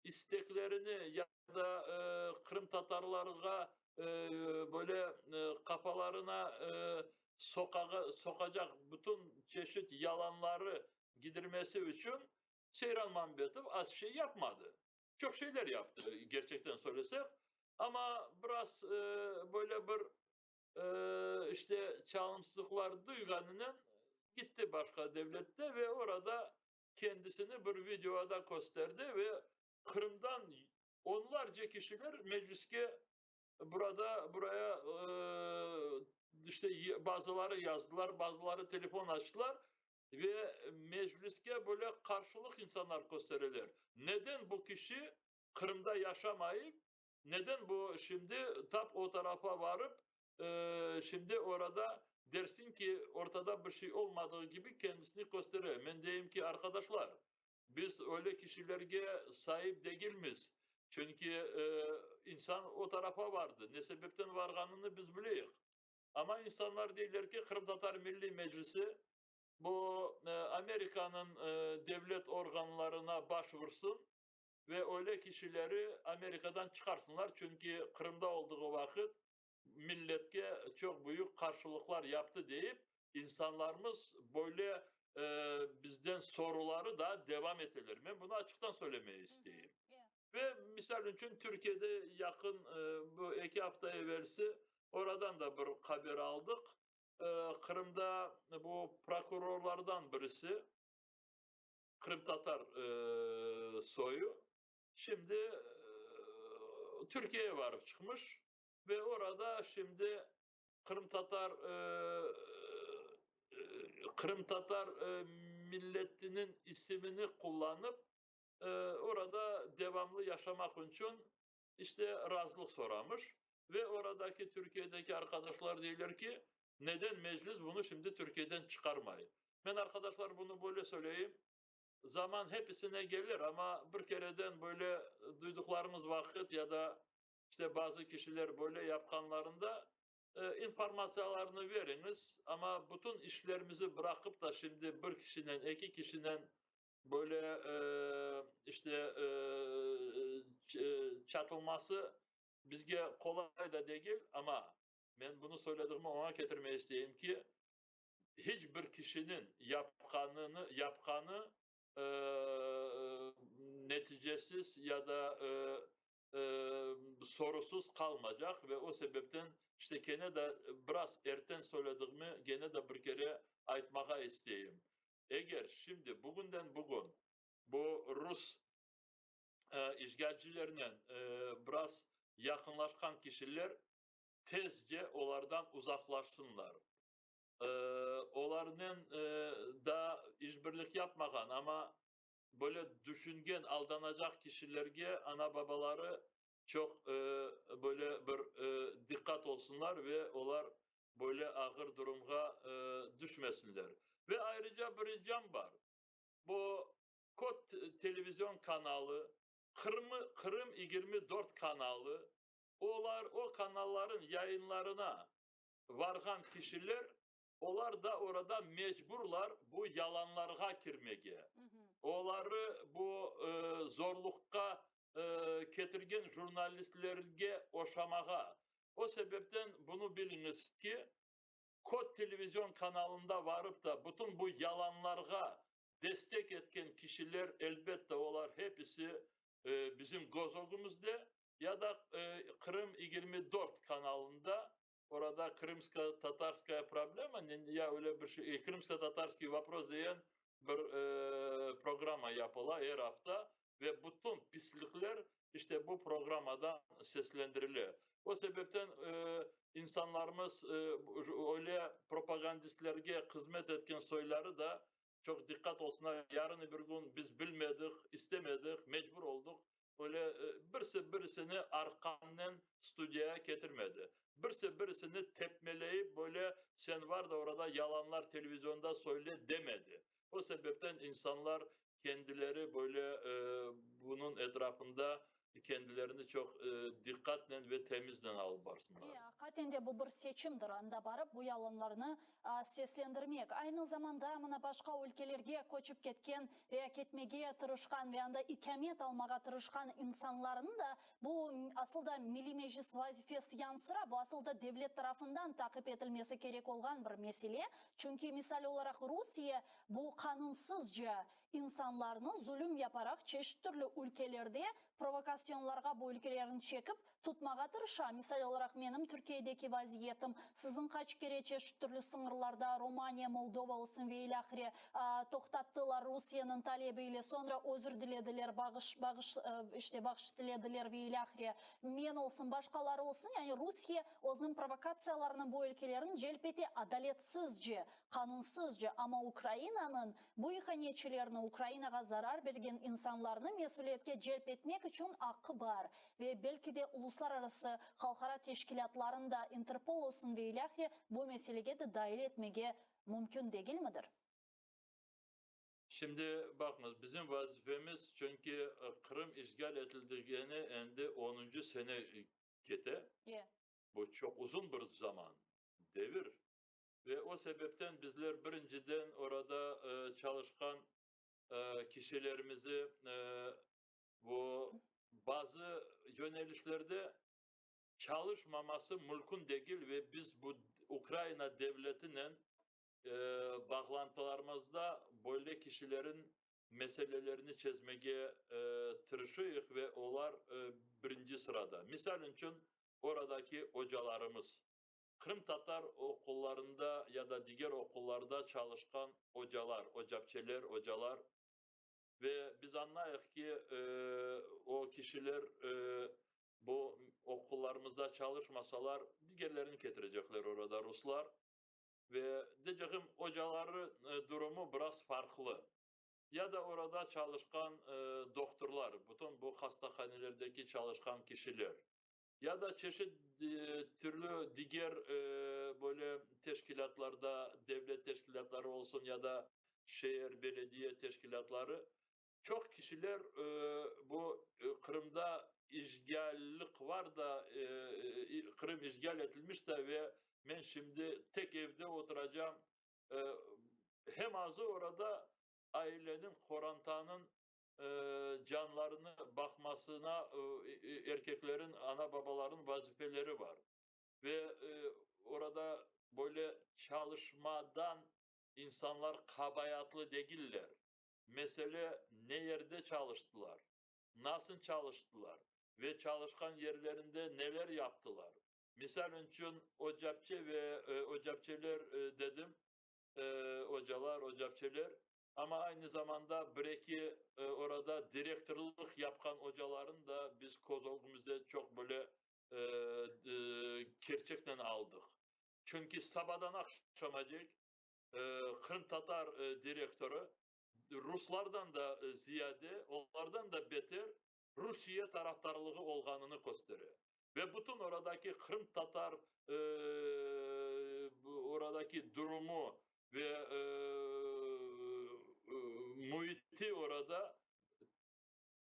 isteklerini ya da qırımtatarlarğa böyle qafalarına soqağa, soqacaq bütün çeşit yalanları gidirmesi içün Seyran Mambetov az şey yapmadı. Çoq şeyler yaptı, gerçekten söylesek. Amma biraz böyle bir işte çalımsızlıqlar duyğanınen gitti başqa devlette ve orada kendisini bir videoda kösterdi ve Qırımdan onlarca kişiler mecliske burada buraya işte bazıları yazdılar, bazıları telefon açtılar ve mecliske böyle qarşılıq insanlar köstereler. Neden bu kişi Qırımda yaşamayıp, neden bu şimdi tap o tarafa varıp, Şimdi orada dersiñ ki, ortada bir şey olmadığı kibi kendisini köstere. Men deyim ki, arqadaşlar, biz öyle kişilerge saip degilmiz, çünki insan o tarafa vardı, ne sebepten varğanını biz bileyik. Amma insanlar deyler ki, Qırımtatar Milliy Meclisi bu Amerikanıñ devlet organlarına baş vursun ve öyle kişileri Amerikadan çıqarsınlar, çünki Qırımda olduğı vaqıt milletke çoq büyük qarşılıqlar yaptı deyip, insanlarımız böyle bizden soruları da devam eteler. Men bunı açıqtan söylemege isteyim. Ve, misal içün, Türkiyede yaqın bu eki afta evelsi oradan da bir haber aldıq. Qırımda bu prokurorlardan birisi, qırımtatar soyu, şimdi Türkiyege varıp çıqmış ve orada şimdi qırımtatar qırımtatar milletiniñ isimini qullanıp, orada devamlı yaşamaq içün işte razılıq soramış ve oradaki Türkiyedeki arqadaşlar deyler ki, neden Meclis bunı şimdi Türkiyeden çıqarmay? Men, arqadaşlar, bunı böyle söyleyim, zaman hepisine gelir, amma bir kereden böyle duyduqlarımız vaqıt ya da işte bazı kişiler böyle yapqanlarında informatsiyalarnı veriñiz, amma bütün işlerimizi bıraqıp da şimdi bir kişinen, eki kişinen böyle işte çatılması bizge qolay da degil, amma men bunı söylediğimi oña ketirmege isteyim ki, hiç bir kişiniñ yapqanını yapqanı neticesiz ya da sorusız qalmaycaq ve o sebepten işte kene de biraz erten söylediğimi gene de bir kere aytmağa isteyim. Eger şimdi bugünden bugün bu rus işğalcilernen biraz yaqınlaşqan kişiler tezce olardan uzaqlaşsınlar. Olarnen daa işbirlik yapmağan, amma böyle düşüngen, aldanacaq kişilerge ana-babaları çoq böyle bir diqqat olsunlar ve olar böyle ağır durumğa düşmesinler. Ve ayrıca bir ricam bar. Bu Kod televizion kanalı, Qırım, Qırım 24 kanalı, olar o kanalların yayınlarına varğan kişiler, olar da orada mecburlar bu yalanlarğa kirmege. Oları bu zorluqqa ketirgen jurnalistlerge oşamağa. O sebepten bunı biliñiz ki, Kod televizion kanalında varıp da bütün bu yalanlarğa destek etken kişiler, elbette, olar hepisi bizim köz ögümizde ya da Qırım 24 kanalında, orada Krımsko-tatarskaya problema, ya öyle bir şey, Krımsko-tatarskiy vopros degen bir programma yapıla er afta ve bütün pislikler işte bu programmadan seslendirile. O sebepten insanlarımız öyle propagandistlerge hızmet etken soyları da çoq diqqat olsunlar. Yarın bir kün biz bilmedik, istemedik, mecbur olduq. Öyle birisi birisini arqannen studiyağa ketirmedi. Birisi birisini tepmeleyip böyle sen var da orada yalanlar televizionda söyle demedi. O sebepten insanlar kendileri böyle bunıñ etrafında kendilerini çoq diqqatnen ve temiznen alıp barsınlar. E, aqiqaten de bu bir seçimdir, anda barıp bu yalanlarnı seslendirmek. Aynı zamanda mına başqa ülkelerge köçip ketken veya ketmege tırışqan ve anda ikâmet almağa tırışqan insanlarnı da bu asıl da Milliy Meclis vazifesi yansıra, bu asıl da devlet tarafından taqip etilmesi kerek olğan bir mesele. Çünki, misal olaraq, Rusiye bu qanunsızca insanlarnı zulüm yaparaq çeşit türlü ülkelerde provokasyonlarğa bu ülkelerni çekip tutmağa tırışa. Misal olaraq, menim Türkiyedeki vaziyetim, siziñ qaç kere çeşit türlü sıñırlarda, Romaniya, Moldova olsun ve ilâhre, toqtattılar Rusiyeniñ talebi ile, soñra özür dilediler, bağış, bağış, işte, bağış tilediler ve ilâhre. Men olsun, başqaları olsun, yani Rusiye özüniñ provokatsiyalarına bu ülkelerni celp ete adaletsizce, qanunsızca, amma Ukrainanıñ bu ihanetçilerni. Yani Ukrainağa zarar bergen insanlarnı mesüliyetke celp etmek içün aqqı bar. Ve belki de uluslararası, halqara teşkilâtlarnı da, İnterpol olsun ve ilâhre, bu meselege de dail etmege mümkün degilmidir? Şimdi baqıñız, bizim vazifemiz, çünki Qırım işğal etildigeni endi onuncu sene kete. Bu çoq uzun bir zaman, devir. Ve o sebepten bizler birinciden orada çalışqan kişilerimizi bu bazı yönelişlerde çalışmaması mülkün degil ve biz bu Ukraina devletinen bağlantılarımızda böyle kişilerin meselelerini çezmege tırışıyıq ve olar birinci sırada. Misal içün, oradaki ocalarımız, qırımtatar oqullarında ya da diger oqullarda çalışqan ocalar, ocapçeler, ocalar ve biz añlayıq ki, o kişiler bu oqullarımızda çalışmasalar, digerlerini ketirecekler orada, ruslar. Ve deycegim, ocaları durumu biraz farqlı. Ya da orada çalışqan dohturlar, bütün bu hastahanelerdeki çalışqan kişiler, ya da çeşit türlü diger böyle teşkilâtlarda, devlet teşkilâtları olsun ya da şeer, belediye teşkilâtları, çoq kişiler bu Qırımda işğallik var da, Qırım işğal etilmiş da ve men şimdi tek evde oturacam, hem azı orada aileniñ, qorantanıñ canlarını baqmasına erkeklerin, ana-babalarnıñ vazifeleri bar. Ve orada böyle çalışmadan insanlar qabaatlı degiller. Mesele ne yerde çalıştılar, nasıl çalıştılar ve çalışqan yerlerinde neler yaptılar. Misal içün, ocapçe ve ocapçeler dedim, ocalar, ocapçeler, amma aynı zamanda bir-eki orada direktorlıq yapqan ocaların da biz köz ögümizde çoq böyle kerçekten aldıq. Çünki sabadan aqşamacek qırımtatar direktorı ruslardan da ziyade, olardan da beter Rusiye tarafdarlığı olğanını köstere. Ve bütün oradaki qırımtatar oradaki durumu ve müiti orada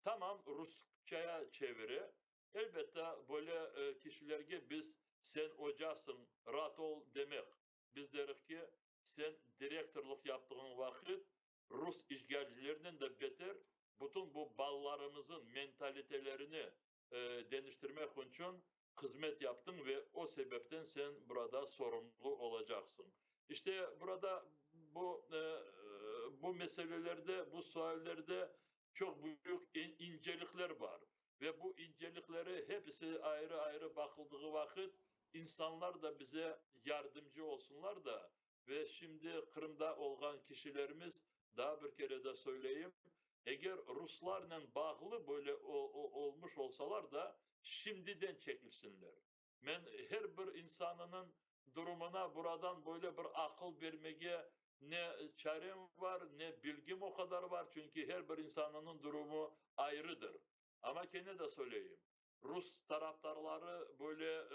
tamam rusçaya çevire. Elbette, böyle kişilerge biz sen ocasıñ, raat ol demek. Biz derik ki, sen direktorlıq yaptığıñ vaqıt rus işğalcilerinen de beter bütün bu balalarımızın mentalitelerini deñiştirmek içün hızmet yaptıñ ve o sebepten sen burada sorumlu olacaqsıñ. İşte, burada bu meselelerde, bu suallerde çoq büyük incelikler bar ve bu incelikleri hepisi ayrı-ayrı baqıldığı vaqıt insanlar da bize yardımcı olsunlar da ve şimdi Qırımda olğan kişilerimiz, daa bir kere de söyleyim, eger ruslarnen bağlı böyle olmuş olsalar da, şimdiden çekilsinler. Men her bir insanınıñ durumına buradan böyle bir aqıl bermege ne çarem var, ne bilgim o qadar var, çünki her bir insanınıñ durumu ayrıdır. Amma kene de söyleyim, rus tarafdarları böyle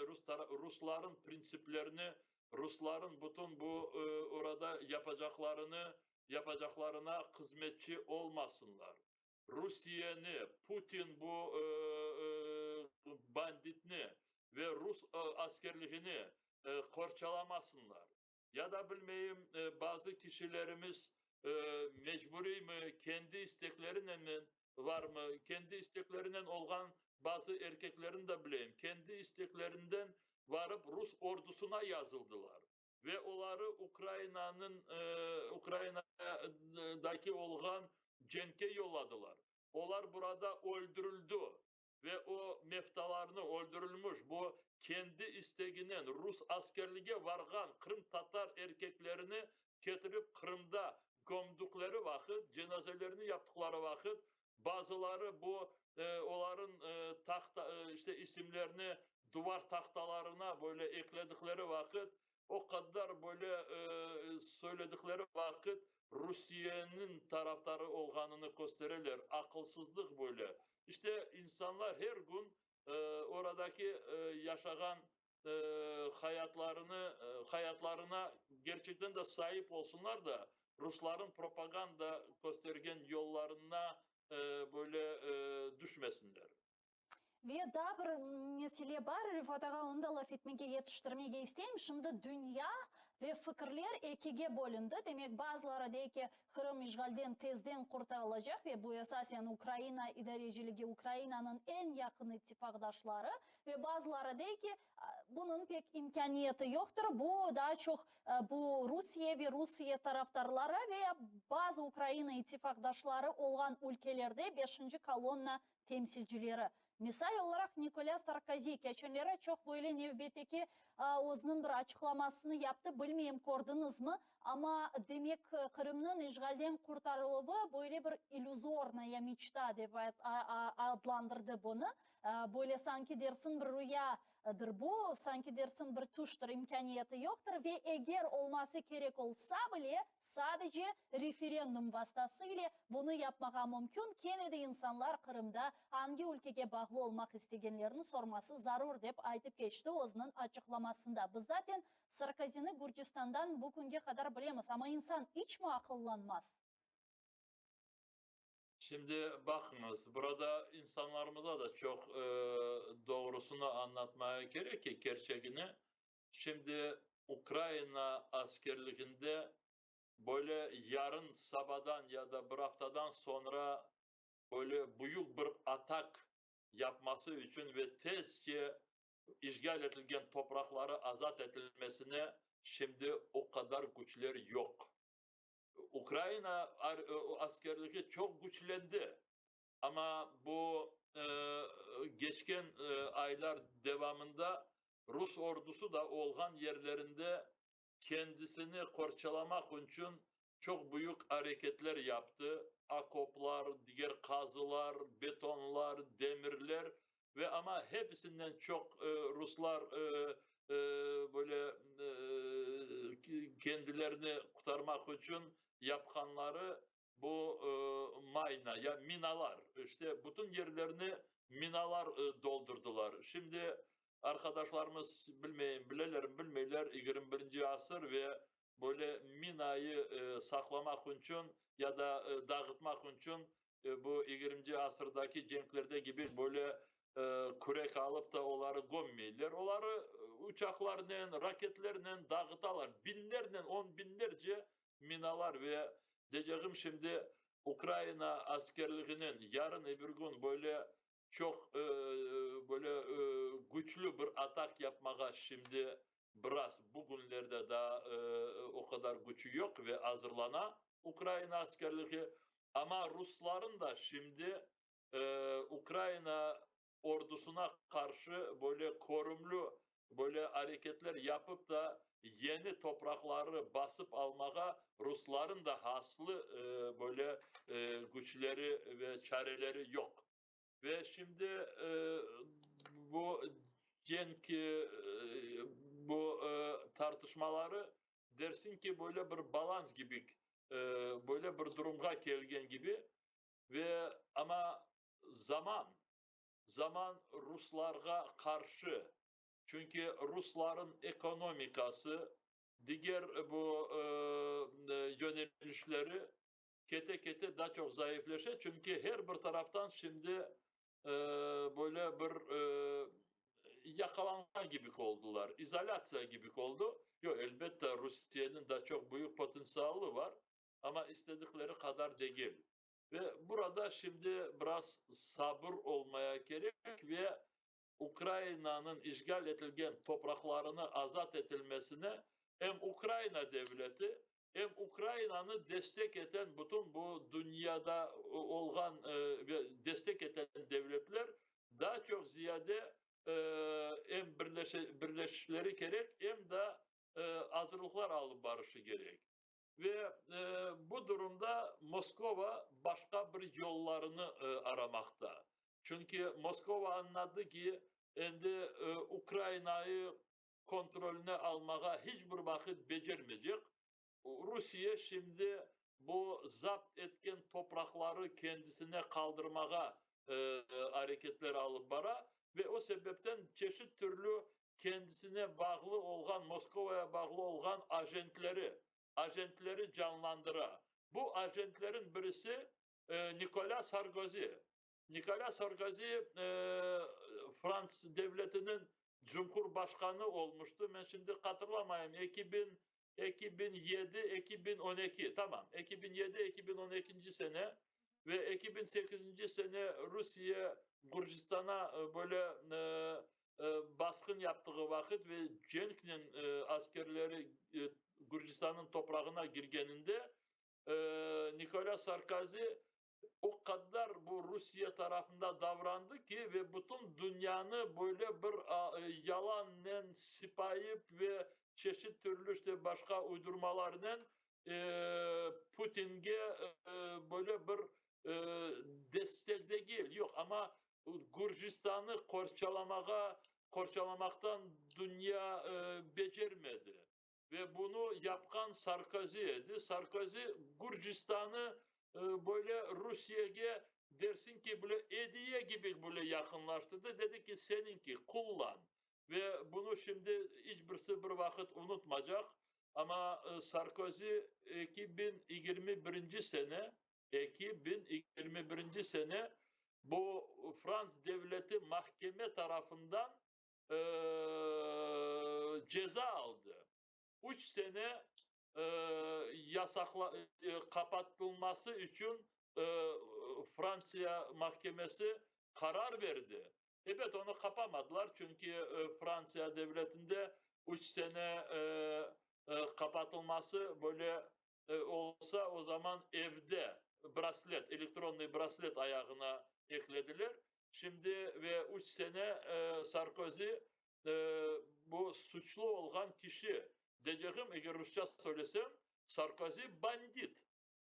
rusların printsiplerini, rusların bütün bu orada yapacaqlarını yapacaqlarına hızmetçi olmasınlar. Rusiyeni, Putin bu banditni ve rus askerligini qorçalamasınlar. Ya da bilmeyim, bazı kişilerimiz mecburiy mi, kendi isteklerinen mi var mı, kendi isteklerinen olğan bazı erkeklerini de bileyim, kendi isteklerinden varıp rus ordusına yazıldılar ve oları Ukrainanıñ Ukrainadaki olğan cenkke yolladılar. Olar burada öldürildi ve o meftalarnı öldürilmiş bu kendi isteginen rus askerlige varğan qırımtatar erkeklerini ketirip Qırımda kömdükleri vaqıt, cenazelerini yaptıqları vaqıt, bazıları bu oların tahta, işte isimlerini duvar tahtalarına böyle ekledikleri vaqıt, O qadar böyle söyledikleri vaqıt Rusiyeniñ tarafdarı olğanını köstereler, aqılsızlıq böyle. İşte, insanlar her kün oradaki yaşağan hayatlarını, hayatlarına kerçekten de saip olsunlar da, rusların propaganda köstergen yollarına böyle düşmesinler. Ve daa bir mesele bar, Refat ağa, onı da laf etmege yetiştirmege isteyim. Şimdi dünya ve fikirler ekige bölündi. Demek, bazıları dey ki, Qırım işğalden tezden qurtarılacaq ve bu esasen Ukraina idareciligi, Ukrainanıñ eñ yaqın ittifaqdaşları, ve bazıları dey ki, bunıñ pek imkâniyeti yoqtır, bu daa çoq bu Rusiye ve Rusiye tarafdarları ve ya bazı Ukraina ittifaqdaşları olğan ülkelerde beşinci kolonna temsilcileri. Misal olaraq, Nikolâ Sarkozi keçenleri çoq böyle nevbetteki özüniñ bir açıqlamasını yaptı, bilmeyim, kördiñizmi, amma, demek, Qırımnıñ işğalden qurtarıluvı böyle bir illüzornaya meçta dep adlandırdı bunı, böyle sanki dersiñ bir rüya dır bu, sanki dersiñ bir tüştir, imkâniyeti yoqtır ve eger olması kerek olsa bile, sadece referendum vastası ile bunı yapmağa mümkün, kene de insanlar Qırımda angi ülkege bağlı olmaq istegenlerini sorması zarur, dep aytıp keçti özüniñ açıqlamasında. Biz zaten Sarkozini Gürcistandan bu künge qadar bilemiz, amma insan iç mi aqıllanmaz? Şimdi baqıñız, burada insanlarımıza da çoq doğrusını añlatmaya kerek ki, kerçegini. Şimdi Ukraina askerliginde böyle yarın sabadan ya da bir aftadan soñra böyle büyük bir atak yapması içün ve tezce işğal etilgen topraqları azat etilmesine şimdi o qadar küçler yoq. Ukraina askerligi çoq küçlendi, amma bu keçken aylar devamında rus ordusı da olğan yerlerinde kendisini qorçalamaq içün çoq büyük areketler yaptı, okoplar, diger qazılar, betonlar, demirler ve amma hepisinden çoq ruslar böyle kendilerini qurtarmaq içün yapqanları bu mayna ya minalar, işte bütün yerlerni minalar doldurdılar. Şimdi arqadaşlarımız, bilmeyim, bilelermi, bilmeyler, 21-nci asır ve böyle minayı saqlamaq içün ya da dağıtmaq içün bu 20-nci asırdaki cenklerde kibi böyle kürek alıp da oları kömmeyler. Oları uçaqlarnen, raketlernen dağıtalar. Biñlernen, on biñlerce minalar ve deycegim şimdi Ukraina askerliginen yarın ebir kün böyle çoq böyle küçlü bir atak yapmağa şimdi biraz bugünlerde daa o qadar küçü yoq ve azırlana Ukraina askerligi. Amma rusların da şimdi Ukraina ordusına qarşı böyle körümli böyle areketler yapıp da yeni topraqları basıp almağa rusların da haslı böyle küçleri ve çareleri yoq. Ve şimdi bu cenk, bu tartışmaları dersiñ ki böyle bir balans kibi, böyle bir durumğa kelgen kibi ve amma zaman, zaman ruslarğa qarşı, çünki rusların ekonomikası, diger bu yönelişleri kete-kete daa çoq zayıfleşe, çünki her bir taraftan şimdi böyle bir yaqalanğan kibi oldular, izolâtsiya kibi oldu. Yoq, elbette, Rusiyeniñ daa çoq büyük potentsialı var, amma istedikleri qadar degil. Ve burada şimdi biraz sabır olmaya kerek ve Ukrainanıñ işğal etilgen topraqlarını azat etilmesine em Ukraina devleti, em Ukrainanı destek eten bütün bu dünyada olğan ve destek eten devletler daa çoq ziyade em birleşişleri kerek, em de azırlıqlar alıp barışı kerek. Ve bu durumda Moskova başqa bir yollarını aramaqta. Çünki Moskova añladı ki, endi Ukrainayı. kontrolüne almağa hiç bir vaqıt becermeycek. Rusiye şimdi bu zapt etken topraqları kendisine qaldırmağa areketler alıp bara ve o sebepten çeşit türlü kendisine bağlı olğan, Moskovaya bağlı olğan ajentleri, ajentleri canlandıra. Bu ajentlerin birisi Nikolâ Sarkozi. Nikolâ Sarkozi Frans devletiniñ cumhurbaşqanı olmuştı, men şimdi hatırlamayım, 2007, 2012, tamam, 2007, 2012-nci sene ve 2008-nci sene Rusiye Gürcistana böyle basqın yaptığı vaqıt ve cenknen askerleri Gürcistannıñ toprağına girgeninde Nikolâ Sarkozi o qadar bu Rusiye tarafında davrandı ki, ve bütün dünyanı böyle bir yalannen sipayıp ve çeşit türlü işte başqa uydurmalarnen Putinge böyle bir destek degil, yoq, amma Gürcistanı qorçalamağa, qorçalamaqtan dünya becermedi. Ve bunı yapqan Sarkozi edi. Sarkozi Gürcistanı böyle Rusiyege, dersiñ ki, böyle ediye kibi böyle yaqınlaştırdı, dedi ki, seniñki, qullan. Ve bunı şimdi iç birisi bir vaqıt unutmacaq. Amma Sarkozi 2021-nci sene, 2021-nci sene bu Frans devleti mahkeme tarafından ceza aldı. 3 sene yasaqla qapatılması içün Fransiya mahkemesi qarar berdi. Ebet, onı qapamadılar, çünki Fransiya devletinde 3 sene qapatılması böyle olsa, o zaman evde braslet, elektronnıy braslet ayağına eklediler. Şimdi ve 3 sene Sarkozi bu suçlu olğan kişi, deycegim, eger rusça söylesem, Sarkozi bandit,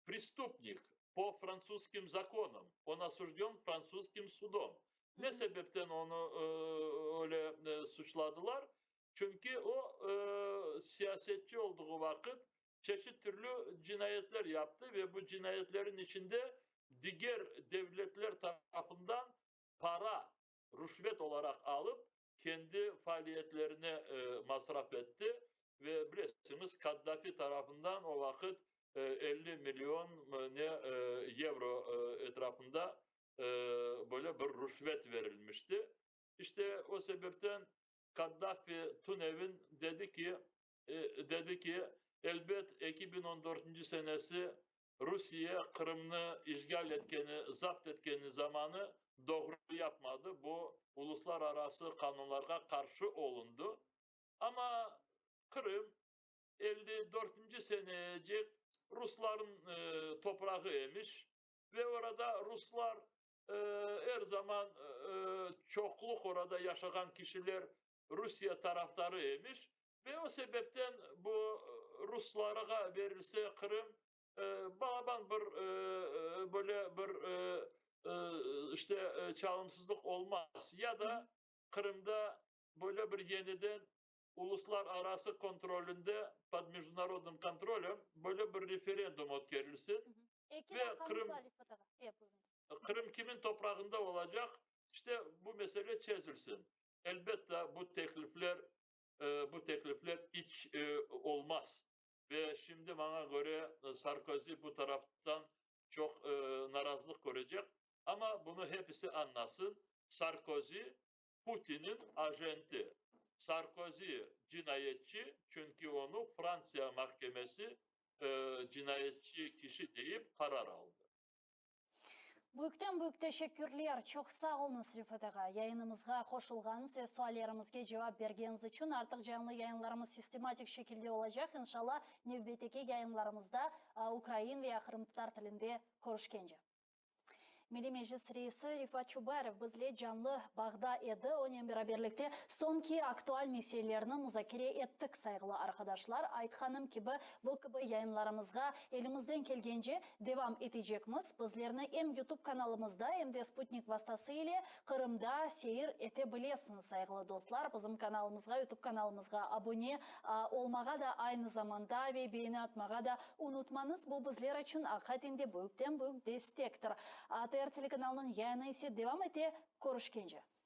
prestupnik по французским законам, он осужден французским судом. Ne sebepten onı öyle suçladılar? Çünki o siyasetçi olduğu vaqıt çeşit türlü cinayetler yaptı ve bu cinayetlerin içinde diger devletler tarafından para rüşvet olaraq alıp, kendi faaliyetlerine masraf etti ve bilesiñiz, Kaddafi tarafından o vaqıt 50 million ne yevro etrafında böyle bir rüşvet verilmişti. İşte o sebepten Kaddafi tünevin dedi ki, elbet 2014-nci senesi Rusiye Qırımnı işğal etkeni, zapt etkeni zamanı doğru yapmadı, bu uluslararası qanunlarğa qarşı olundı. Amma Qırım 54-nci senecek rusların toprağı emiş ve orada ruslar er zaman çoqluq orada yaşağan kişiler Rusiye tarafdarı emiş ve o sebepten bu ruslarğa verilse Qırım balaban bir böyle bir işte çalımsızlıq olmaz ya da Qırımda böyle bir yeniden uluslararası kontrolünde, под международным контролем, böyle bir referendum ötkerilsin. Eki Ve daqiqamız Qırım var, Refat ağa. Buyurıñız. Qırım kimin toprağında olacaq, işte bu mesele çezilsin. Elbette bu teklifler iç olmaz. Ve şimdi maña köre Sarkozi bu taraftan çoq narazılıq körecek. Amma bunı hepisi añlasın. Sarkozi Putinniñ agenti. Sarkozi cinayetçi, çünki onı Fransiya mahkemesi cinayetçi kişi deyip qarar aldı. Büyükten büyük teşekkürler. Çoq sağ oluñız, Refat ağa. Yayınımızğa qoşulğanıñız ve suallerimizge cevap bergeniñiz içün. Artıq canlı yayınlarımız sistematik şekilde olacaq. İnşalla nevbetteki yayınlarımızda ukrain veya qırımtatar tilinde körüşkence. Milliy Meclis reisi Refat Çubarov bizle canlı bağda edi. Onen beraberlikte soñki aktual meselelerni muzakere ettik, sayğılı arqadaşlar. Aytqanım kibi, bu kibi yayınlarımızğa elimizden kelgence devam etecekmiz. Bizlerni em YouTube kanalımızda, em de sputnik vastası ile Qırımda seyir ete bilesiñiz, sayğılı dostlar. Bizim kanalımızğa, YouTube kanalımızğa abone olmağa da aynı zamanda ve beğeni atmağa da unutmañız. Bu bizler içün aqiqaten de büyükten-büyük destektir. ATR telekanalınıñ yayını ise devam ete. Körüşkence!